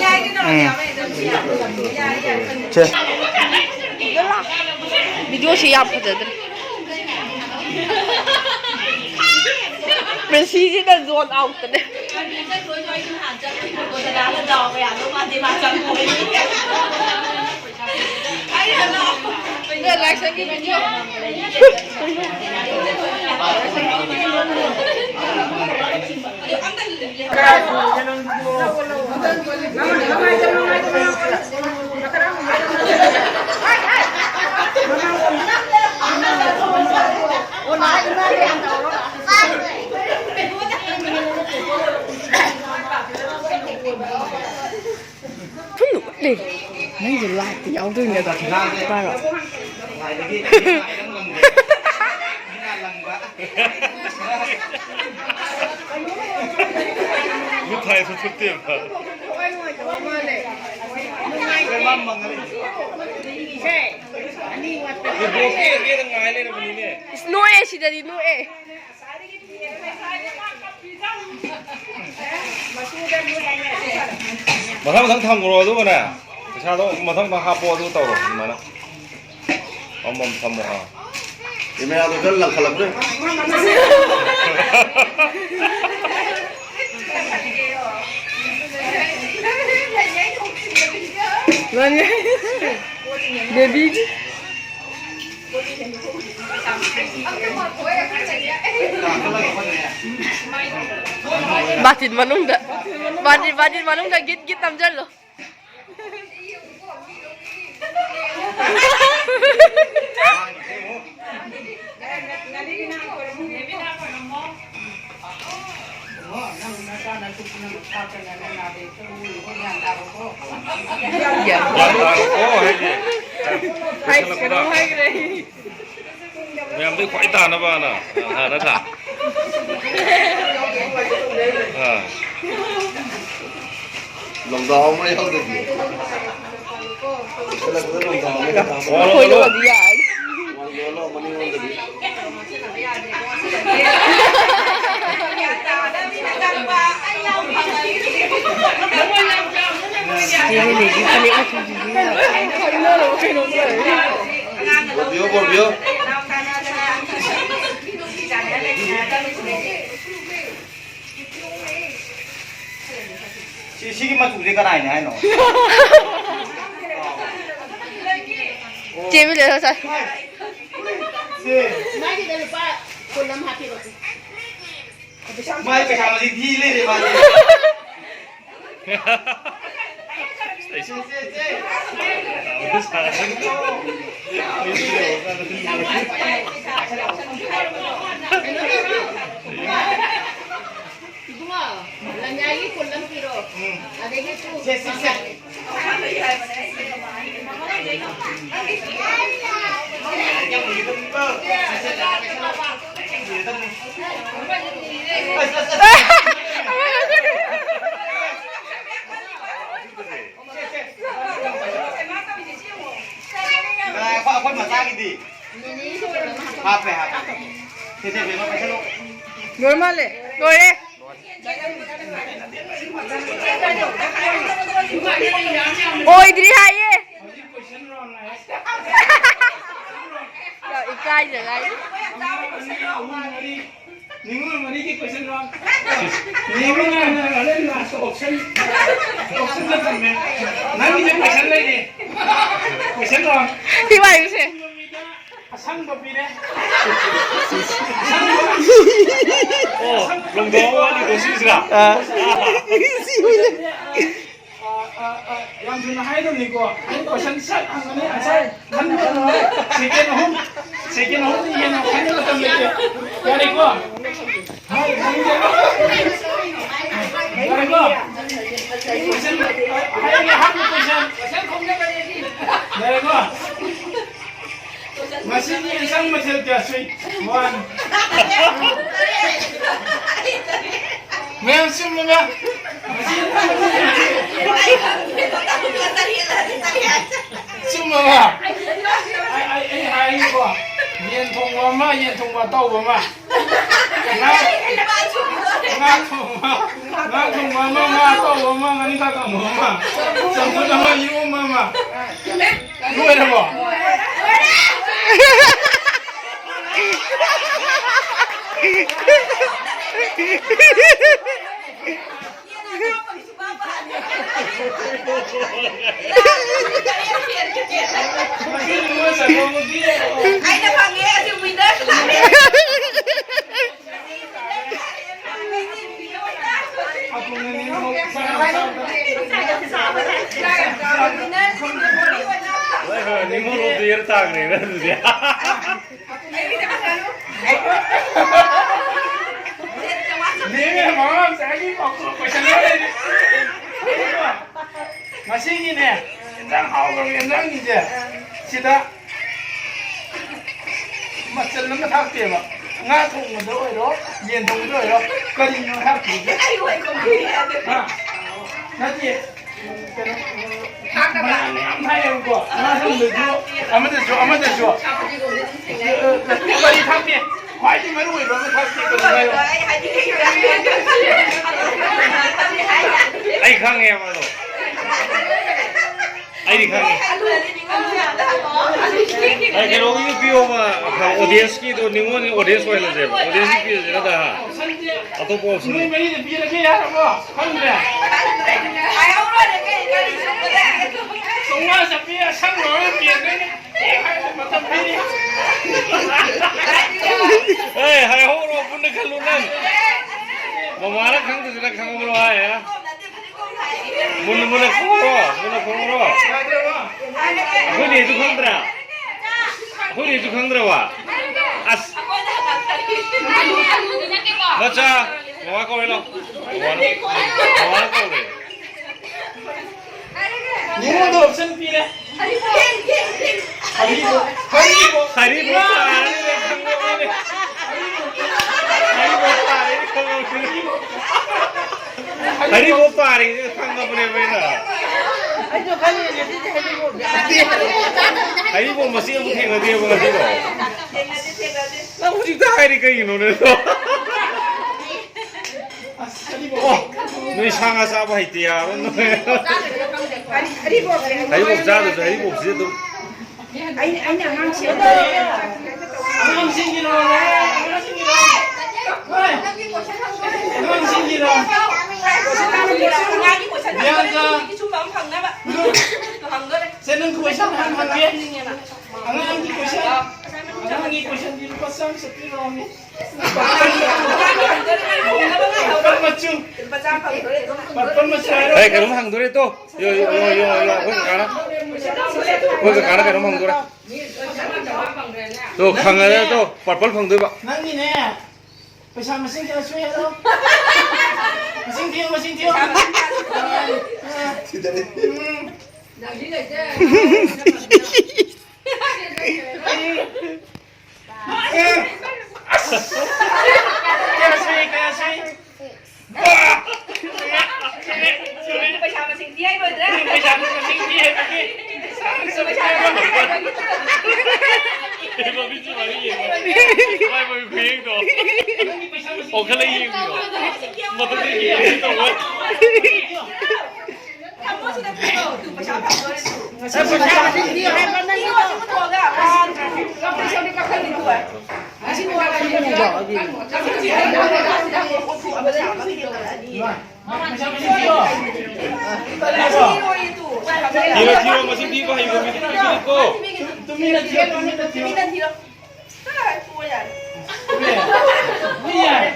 ꯌꯥꯏ, ꯀꯩꯅꯣ, ꯎꯝ꯫ ꯌꯥꯏ, ꯌꯥꯏ, ꯌꯥꯏ꯫ ꯁꯦ꯫ ꯚꯤꯗꯤꯑꯣꯁꯤ ꯌꯥꯝ ꯐꯖꯗ꯭ꯔꯦ꯫ ꯃꯦꯁꯤꯁꯤꯅ ꯖꯣꯟ ꯑꯥꯎꯠꯇꯅꯦ꯫ ꯂꯥꯏꯁꯪꯒꯤ ꯚꯤꯗꯤꯑꯣ꯫ ꯊꯨꯝ ꯎꯠꯂꯦ꯫ ꯅꯪꯁꯦ ꯂꯥꯏꯠꯇ ꯌꯥꯎꯗꯣꯏꯅꯦ ꯑꯗꯣ꯫ ꯄꯥꯏꯔꯣ꯫ ꯃꯤꯠ ꯊꯥꯏꯁꯨ ꯊꯨꯞꯇꯦꯕ꯫ ꯏꯕꯣꯛꯀꯤ ꯑꯦꯔꯤꯌꯥꯗ ꯉꯥꯏ ꯂꯩꯔꯕꯅꯤꯅꯦ꯫ ꯏꯁ, ꯅꯣꯛꯑꯦ ꯁꯤꯗꯗꯤ, ꯅꯣꯛꯑꯦ꯫ ꯃꯊꯪ ꯃꯊꯪ ꯊꯝꯈ꯭ꯔꯣ, ꯑꯗꯨꯒꯅꯦ, ꯄꯩꯁꯥꯗꯣ ꯃꯊꯪ ꯃꯊꯪ ꯍꯥꯞꯄꯣ, ꯑꯗꯨꯒ ꯇꯧꯔꯣ ꯑꯗꯨꯃꯥꯏꯅ꯫ ꯑꯃꯃꯝ ꯊꯝꯃꯣ, ꯑꯥ꯫ ꯀꯦꯃꯦꯔꯥꯗꯣ ꯈꯔ ꯂꯪꯈꯠꯂꯛꯄ꯭ꯔꯥ? ꯃꯥꯅꯦ꯫ ꯕꯦꯕꯤ꯫ ꯕꯥꯇꯤꯟ ꯃꯅꯨꯡꯗ, ꯕꯥꯇꯤꯟ, ꯕꯥꯇꯤꯟ ꯃꯅꯨꯡꯗ ꯒꯤꯠ ꯒꯤꯠ ꯅꯝꯖꯜꯂꯣ꯫ ꯒ꯭ꯌꯥꯟ ꯇꯥꯔꯣꯀꯣ ꯍꯥꯏꯁꯦ꯫ ꯍꯥꯏ, ꯀꯩꯅꯣ ꯍꯥꯏꯈ꯭ꯔꯦ꯫ ꯃꯌꯥꯝꯗꯩ ꯈ꯭ꯋꯥꯏ ꯇꯥꯅꯕꯅ, ꯑ, ꯅꯠꯇ꯭ꯔꯥ? ꯑꯥ꯫ ꯂꯣꯡꯗꯥꯎ ꯑꯃ ꯌꯥꯎꯗꯕꯤ꯫ ꯄꯨꯁꯜꯂꯛꯄꯗ ꯂꯣꯡꯗꯥꯎ ꯑꯃ ꯌꯥꯎꯗꯕꯤ꯫ ꯈꯣꯏꯗꯣꯛꯑꯗꯤ ꯌꯥꯔꯅꯤ꯫ ꯋꯥꯡ ꯌꯣꯜꯂꯣ, ꯃꯅꯤꯡꯂꯣꯝꯗꯗꯤ꯫ ꯕꯣꯔꯕꯤꯌꯣ, ꯕꯣꯔꯕꯤꯌꯣ꯫ ꯁꯤ, ꯁꯤꯒꯤ ꯃꯆꯨꯁꯦ ꯀꯅꯥꯏꯅꯦ ꯍꯥꯏꯅꯣ? ꯆꯦ ꯕꯤꯂꯦꯟ ꯉꯁꯥꯏ꯫ ꯁꯤ꯫ ꯃꯥꯒꯤꯗ ꯂꯨꯄꯥ ꯀꯨꯟ ꯑꯃ ꯍꯥꯞꯄꯤꯔꯣ꯫ ꯃꯥꯏ ꯄꯩꯁꯥ ꯃꯁꯤꯡ ꯊꯤ ꯂꯩꯔꯦ ꯃꯥꯗꯤ꯫ ꯁꯦ, ꯁꯦ, ꯁꯦ꯫ ꯏꯕꯨꯡꯉꯣ, ꯂꯟꯌꯥꯏꯒꯤ ꯀꯨꯟ ꯑꯃ ꯄꯤꯔꯣ꯫ ꯎꯝ꯫ ꯑꯗꯒꯤ ꯇꯨ ꯁꯦ, ꯁꯦ, ꯁꯦ꯫ ꯉꯥꯏꯈꯣ, ꯑꯩꯈꯣꯏ ꯃꯆꯥꯒꯤꯗꯤ? ꯍꯥꯞꯄꯦ, ꯍꯥꯞꯄꯦ꯫ ꯁꯦ, ꯁꯦ, ꯕꯦꯝꯃ, ꯄꯥꯏꯁꯜꯂꯣ꯫ ꯂꯣꯏ ꯃꯥꯜꯂꯦ꯫ ꯂꯣꯏꯔꯦ꯫ ꯑꯣꯏꯗ꯭ꯔꯤ ꯍꯥꯏꯌꯦ꯫ ꯌꯥꯝ ꯏꯀꯥꯏꯖꯒꯥꯏ꯫ ꯅꯤꯉꯣꯜ ꯃꯔꯤꯒꯤ question round꯫ ꯅꯤꯉꯣꯜ ꯃꯔꯤꯒꯤ question round꯫ ꯅꯤꯉꯣꯜ ꯃꯔꯤꯒꯤ question round꯫ Option ꯗ ꯊꯝꯃꯦ꯫ ꯅꯪꯒꯤꯁꯦ question ꯂꯩꯔꯦ꯫ Question round꯫ ꯁꯤ ꯋꯥꯔꯤꯁꯦ꯫ ꯑꯁꯪꯕ ꯄꯤꯔꯦ꯫ ꯑꯁꯪꯕ꯫ ꯑꯣ, ꯂꯣꯡꯗꯥꯎ ꯋꯥꯠꯂꯤꯀꯣ ꯁꯤꯁꯤꯔꯥ? ꯑꯥ꯫ ꯁꯤ ꯑꯣꯏꯅ꯫ ꯑ, ꯑ, ꯑ, ꯌꯥꯝ ꯊꯨꯅ ꯍꯥꯏꯗꯧꯅꯤꯀꯣ꯫ ꯑꯩ question ꯁꯠ ꯍꯪꯒꯅꯤ, answer ꯈꯟꯕ ꯃꯇꯝꯗ second ꯑꯍꯨꯝ, second ꯑꯍꯨꯝꯗꯒꯤ ꯍꯦꯟꯅ ꯈꯟꯕ ꯃꯇꯝ ꯂꯩꯇꯦ꯫ ꯌꯥꯔꯦꯀꯣ? ꯍꯥꯏ, ꯈꯪꯗꯦ꯫ ꯌꯥꯔꯦꯀꯣ? Question, ꯑ, ꯍꯥꯏꯔꯒꯦ, ꯑꯍꯥꯟꯕ question꯫ ꯌꯥꯔꯦꯀꯣ? ꯉꯁꯤꯒꯤ ꯌꯦꯟꯁꯥꯡ ꯃꯊꯦꯜ ꯀꯌꯥ ꯁꯨꯏ? One꯫ ꯃꯌꯥꯝ ꯆꯨꯝꯃꯕ? ꯆꯨꯝꯃꯕ? ꯑꯩ, ꯑꯩ, ꯑꯩ ꯍꯥꯏꯒꯦꯀꯣ꯫ ꯌꯦꯟ ꯊꯣꯡꯕ ꯑꯃ, ꯌꯦꯟ ꯊꯣꯡꯕ ꯑꯇꯥꯎꯕ ꯑꯃ꯫ ꯉꯥ, ꯉꯥ ꯊꯣꯡꯕ, ꯉꯥ ꯊꯣꯡꯕ ꯑꯃ, ꯉꯥ ꯑꯇꯥꯎꯕ ꯑꯃ, ꯉꯥꯔꯤꯡꯈꯥ ꯀꯥꯡꯍꯧ ꯑꯃ, ꯆꯝꯐꯨꯠ ꯑꯃ, ꯏꯔꯣꯝꯕ ꯑꯃ꯫ ꯂꯣꯏꯔꯕꯣ? ꯑꯩꯅ ꯐꯪꯉꯦ, ꯑꯁꯤ winner ꯇꯥꯔꯦ꯫ ꯍꯣꯏ, ꯍꯣꯏ, ꯅꯤꯉꯣꯜ of the year ꯇꯥꯈ꯭ꯔꯦꯅ ꯑꯗꯨꯗꯤ꯫ ꯅꯦꯅꯦ, ꯃꯃꯥ ꯃꯆꯥꯒꯤ ꯄꯥꯎꯈꯨꯝ ꯀꯣꯏꯁꯟ ꯂꯩꯔꯦ꯫ ꯉꯁꯤꯒꯤꯅꯦ, ꯏꯟꯖꯥꯡ ꯍꯥꯎꯈ꯭ꯔꯕ ꯏꯟꯖꯥꯡꯁꯤꯡꯁꯦ ꯁꯤꯗ ꯃꯆꯜ ꯑꯃ ꯊꯥꯛꯇꯦꯕ꯫ ꯉꯥ ꯊꯣꯡꯕꯗ ꯑꯣꯏꯔꯣ, ꯌꯦꯟ ꯊꯣꯡꯕꯗ ꯑꯣꯏꯔꯣ, ꯀꯔꯤꯅꯣ ꯊꯥꯛꯇꯣꯏꯁꯦ? ꯍꯥ? ꯅꯠꯇꯦ꯫ ꯀꯩꯅꯣ, ꯃꯌꯥꯝ ꯃꯌꯥꯝ ꯊꯥꯏꯌꯦꯕꯀꯣ꯫ ꯉꯥ ꯊꯣꯡꯕꯗꯁꯨ, ꯑꯃꯗꯁꯨ, ꯑꯃꯗꯁꯨ꯫ ꯀꯔꯤ ꯊꯥꯛꯇꯦ? ꯈ꯭ꯋꯥꯏꯗꯒꯤ ꯃꯔꯨ ꯑꯣꯏꯕ ꯑꯃ ꯊꯥꯛꯇꯦ, ꯀꯔꯤꯅꯣ ꯍꯥꯏꯌꯣ? ꯑꯩ ꯈꯪꯉꯦꯕ ꯑꯗꯣ꯫ ꯑꯩꯗꯤ ꯈꯪꯉꯦ꯫ ꯑꯩ ꯀꯩꯅꯣꯒꯤꯗꯨ ꯄꯤꯌꯣꯕ, audience ꯀꯤꯗꯣ, ꯅꯤꯉꯣꯜꯒꯤ audience ꯑꯣꯏꯍꯜꯂꯁꯦꯕ꯫ Audience ꯀꯤ ꯄꯤꯔꯁꯦ ꯅꯠꯇ꯭ꯔꯥ? ꯑꯇꯣꯞꯄ option꯫ ꯅꯣꯏ ꯃꯔꯤꯗ ꯄꯤꯔꯒꯦ ꯍꯥꯏꯔꯕꯣ? ꯈꯪꯗ꯭ꯔꯦ? ꯆꯥꯝꯃꯉꯥ ꯆꯠꯄꯤ ꯑꯁꯪꯕ ꯑꯃ ꯄꯤꯔꯗꯣꯏꯅꯦ꯫ ꯑꯦ, ꯍꯥꯏꯔꯦ, ꯃꯇꯝ ꯄꯤꯔꯤ꯫ ꯑꯦ, ꯍꯥꯏꯍꯧꯔꯣ, ꯄꯨꯟꯅ ꯈꯜꯂꯨ ꯅꯪ꯫ ꯃꯃꯥꯅ ꯈꯪꯗ꯭ꯔꯁꯨ ꯅꯪ ꯈꯪꯍꯧꯔꯣ ꯍꯥꯏ, ꯍꯥ? ꯃꯨꯟꯅ, ꯃꯨꯟꯅ ꯈꯪꯍꯧꯔꯣ, ꯃꯨꯟꯅ ꯈꯪꯍꯧꯔꯣ꯫ ꯑꯩꯈꯣꯏ ꯅꯦꯁꯨ ꯈꯪꯗ꯭ꯔꯥ? ꯑꯩꯈꯣꯏ ꯅꯦꯁꯨ ꯈꯪꯗ꯭ꯔꯕ? ꯑꯁ꯫ ꯃꯆꯥ, ꯃꯃꯥ ꯀꯧꯔꯦ ꯂꯥꯎ꯫ ꯃꯃꯥꯅ, ꯃꯃꯥꯅ ꯀꯧꯔꯦ꯫ ꯅꯤꯉꯣꯜꯗ option ꯄꯤꯔꯦ꯫ ꯍꯔꯤꯕꯣ, ꯍꯔꯤꯕꯣ, ꯍꯔꯤꯕꯣ ꯇꯥꯔꯅꯤꯅꯦ, ꯈꯪꯉꯕꯅꯤꯅꯦ꯫ ꯍꯩꯔꯤꯕꯣꯞ ꯇꯥꯔꯦꯅ ꯈꯪꯉꯕꯅꯦ꯫ ꯍꯩꯔꯤꯕꯣꯞ ꯇꯥꯔꯦꯅ ꯈꯪꯉꯕꯅꯦꯕ ꯑꯩꯅ꯫ ꯑꯩꯁꯨ ꯈꯜꯂꯤꯅꯦ ꯉꯁꯤꯗꯤ ꯍꯩꯔꯤꯕꯣꯞ ꯌꯥꯎꯔꯦ꯫ ꯍꯩꯔꯤꯕꯣꯞ ꯃꯁꯤ ꯑꯃꯨꯛ ꯊꯦꯡꯅꯗꯦꯕ ꯉꯁꯤꯗꯣ꯫ ꯊꯦꯡꯅꯗꯦ, ꯊꯦꯡꯅꯗꯦ꯫ ꯅꯪ ꯍꯧꯖꯤꯛꯇ ꯍꯥꯏꯔꯤ ꯀꯩꯒꯤꯅꯣꯅꯦ ꯑꯗꯣ? ꯑꯣ, ꯅꯣꯏ ꯁꯥ ꯉꯥ ꯆꯥꯕ ꯍꯩꯇꯦ ꯌꯥꯔꯣꯏ ꯅꯣꯏ꯫ ꯑꯔꯤ-, ꯑꯔꯤꯕꯣꯞꯁꯦ꯫ ꯍꯩꯔꯤꯕꯣꯞ ꯆꯥꯗ꯭ꯔꯁꯨ ꯍꯩꯔꯤꯕꯣꯞꯁꯤ ꯑꯗꯨꯝ꯫ ꯑꯩꯅ, ꯑꯩꯅ ꯑꯉꯥꯡꯁꯤꯡ ꯑꯉꯥꯡꯁꯤꯡꯒꯤꯔꯣ, ꯑꯉꯥꯡꯁꯤꯡꯒꯤꯔꯣ꯫ ꯍꯣꯏ꯫ ꯑꯉꯥꯡꯁꯤꯡꯒꯤꯔꯣ꯫ ꯕꯤꯌꯥꯟꯀꯥ꯫ ꯁꯦ, ꯅꯪ question ꯍꯥꯟꯅ ꯍꯪꯒꯦ꯫ ꯑꯉꯥꯡꯒꯤ question, ꯑꯉꯥꯡꯒꯤ questionꯗꯤ ꯂꯨꯄꯥ ꯆꯥꯝꯃ ꯆꯠꯄꯤꯔꯛꯑꯣꯅꯦ꯫ ꯄꯔꯄꯜ ꯃꯆꯨ꯫ ꯄꯔꯄꯜ ꯃꯆꯨ ꯍꯥꯏꯔꯣ꯫ ꯑꯩ ꯀꯩꯅꯣꯝ ꯍꯪꯗꯣꯔꯦ ꯇꯣ꯫ ꯌꯣ, ꯌꯣ, ꯌꯣ, ꯌꯣ, ꯌꯣ, ꯑꯩꯈꯣꯏ ꯀꯀꯥꯅ꯫ ꯑꯩꯈꯣꯏ ꯀꯀꯥꯅ ꯀꯩꯅꯣꯝ ꯍꯪꯗꯣꯔꯦ꯫ ꯇꯣ, ꯈꯪꯉꯦ ꯇꯣ, ꯄꯔꯄꯜ ꯐꯪꯗꯣꯏꯕ꯫ ꯅꯪꯒꯤꯅꯦ꯫ ꯄꯩꯁꯥ ꯃꯁꯤꯡ ꯀꯌꯥ ꯁꯨꯏ ꯍꯥꯏꯔꯣ? ꯃꯁꯤꯡ ꯊꯤꯌꯨ, ꯃꯁꯤꯡ ꯊꯤꯌꯨ꯫ ꯄꯩꯁꯥ ꯃꯁꯤꯡ ꯀꯌꯥ ꯁꯨꯏ? ꯎꯝ꯫ ꯀꯌꯥ ꯁꯨꯏ, ꯀꯌꯥ ꯁꯨꯏ? ꯄꯩꯁꯥ ꯃꯁꯤꯡ ꯊꯤ ꯍꯥꯏꯕ ꯅꯠꯇ꯭ꯔꯥ? ꯄꯩꯁꯥ ꯃꯁꯤꯡ ꯊꯤ ꯍꯥꯏꯕꯒꯤ꯫ ꯄꯩꯁꯥ ꯃꯁꯤꯡ ꯊꯤ ꯍꯥꯏꯕꯒꯤ꯫ ꯑꯦ, ꯃꯃꯤꯠꯁꯤ ꯃꯥꯔꯤ ꯌꯦꯡꯉꯣ꯫ ꯃꯥꯏ ꯃꯃꯤꯠ ꯈꯨꯌꯦꯡꯗꯣ꯫ ꯑꯣ, ꯈꯔ ꯌꯦꯡꯕꯤꯔꯣ꯫ ꯃꯊꯛꯇ ꯌꯦꯡꯒꯦ ꯇꯧꯕ꯫ ꯊꯝꯃꯣ ꯁꯤꯗ ꯄꯤꯔꯣ꯫ ꯇꯨ, ꯄꯩꯁꯥ ꯐꯪꯗꯣꯔꯦ ꯇꯨ꯫ ꯑꯦ, ꯄꯩꯁꯥ ꯃꯁꯤꯡ ꯊꯤ ꯍꯥꯏꯕ ꯅꯪꯒꯤꯗꯣ꯫ ꯁꯤ ꯄꯨꯊꯣꯛꯑꯒ꯫ ꯀꯛꯈ꯭ꯔꯤꯗꯨ꯫ ꯊꯤꯔꯣ, ꯊꯤꯔꯣ, ꯃꯁꯤꯡ ꯊꯤꯕ ꯍꯩꯕ ꯃꯤꯗꯤ ꯄꯤꯕꯤꯔꯤꯀꯣ꯫ ꯇꯨꯃꯤꯟꯅ ꯊꯤꯔꯣ, ꯇꯨꯃꯤꯟꯅ ꯊꯤꯔꯣ꯫ ꯇꯨꯃꯤꯟꯅ ꯊꯤꯔꯣ꯫ ꯇꯥꯔ ꯊꯤꯔꯣ ꯌꯥꯔꯦ꯫ ꯃꯤ ꯌꯥꯔꯦ꯫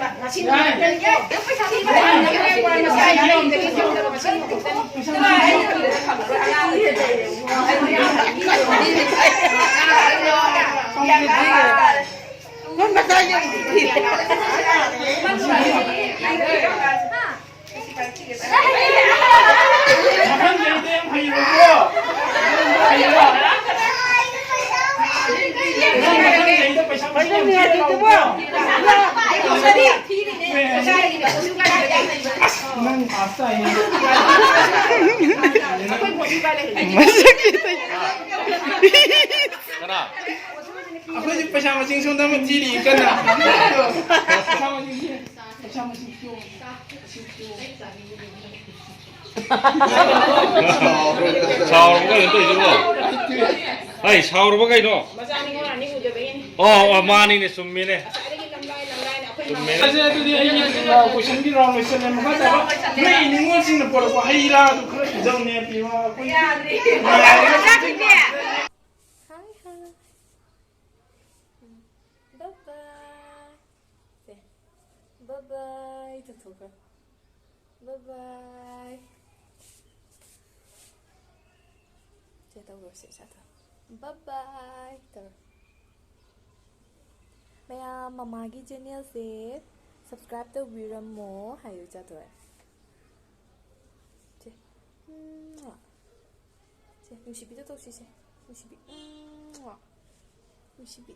ꯌꯥꯔꯦ꯫ ꯅꯪ ꯄꯩꯁꯥ ꯊꯤꯕ ꯍꯩꯕ ꯅꯪ ꯄꯩꯁꯥ ꯊꯤꯕ ꯍꯩꯕ ꯅꯪ ꯄꯩꯁꯥ ꯊꯤꯕ ꯍꯩꯕ꯫ ꯃꯣꯏ ꯃꯆꯥ ꯌꯦꯡꯕꯗꯤ꯫ ꯃꯊꯪ ꯆꯍꯤꯗ ꯌꯥꯝ ꯍꯩꯔꯣꯏꯀꯣ꯫ ꯍꯩꯔꯣ꯫ ꯅꯪ ꯃꯊꯪ ꯆꯍꯤꯗ ꯄꯩꯁꯥ ꯃꯁꯤꯡ ꯌꯥꯝ ꯊꯤꯔ ꯂꯥꯛꯑꯣꯀꯣ꯫ ꯃꯁꯛꯁꯤꯗ꯫ ꯀꯅꯥ? ꯑꯩꯈꯣꯏꯁꯦ ꯄꯩꯁꯥ ꯃꯁꯤꯡ ꯁꯣꯝꯗ ꯑꯃ ꯊꯤꯔꯤ ꯀꯟꯅ꯫ ꯄꯩꯁꯥ ꯃꯁꯤꯡ ꯊꯤꯔꯤ꯫ ꯄꯩꯁꯥ ꯃꯁꯤꯡ ꯊꯤꯔꯤ꯫ ꯁꯥꯎꯔꯕ ꯀꯩꯅꯣ ꯇꯧꯔꯤꯁꯤꯕꯣ? ꯑꯩ ꯁꯥꯎꯔꯕ ꯀꯩꯅꯣ? ꯑꯣ, ꯑꯣ, ꯃꯥꯅꯤꯅꯦ, ꯆꯨꯝꯃꯤꯅꯦ꯫ ꯆꯨꯝꯃꯤꯅꯦ꯫ ꯑꯁꯦ, ꯑꯗꯨꯗꯤ ꯑꯩꯒꯤ, ꯑ, ꯀꯣꯏꯁꯟꯒꯤ ꯔꯥꯎꯟ ꯂꯣꯏꯁꯜꯂꯦ꯫ ꯃꯈꯥ ꯇꯥꯕ ꯅꯣꯏ ꯅꯤꯉꯣꯜꯁꯤꯡꯅ ꯄꯨꯔꯛꯄ ꯍꯩ ꯔꯥꯗꯨ ꯈꯔ ꯄꯤꯖꯧꯅꯦ, ꯄꯤꯕ ꯑꯩꯈꯣꯏ ꯌꯥꯗ꯭ꯔꯦ꯫ ꯅꯨꯡꯉꯥꯏꯔꯦ꯫ ꯍꯥꯏ, ꯍꯥꯏ꯫ ꯎꯝ꯫ Bye bye꯫ ꯁꯦ, bye bye ꯇꯧꯊꯣꯛꯈ꯭ꯔꯣ꯫ Bye bye꯫ ꯁꯦ, ꯇꯧꯔꯣ, ꯁꯦ, ꯁꯦ, ꯇꯧꯔꯣ꯫ Bye bye ꯇꯧꯔꯣ꯫ ꯃꯌꯥꯝ, ꯃꯃꯥꯒꯤ ꯆꯦꯅꯦꯜꯁꯦ subscribe ꯇꯧꯕꯤꯔꯝꯃꯣ ꯍꯥꯏꯌꯨ, ꯆꯥꯊꯣꯏ꯫ ꯁꯦ, ꯎꯝ꯫ ꯁꯦ, ꯅꯨꯡꯁꯤꯕꯤꯗꯣ ꯇꯧꯁꯤꯁꯦ꯫ ꯅꯨꯡꯁꯤꯕꯤ꯫ ꯎꯝ꯫ ꯅꯨꯡꯁꯤꯕꯤ꯫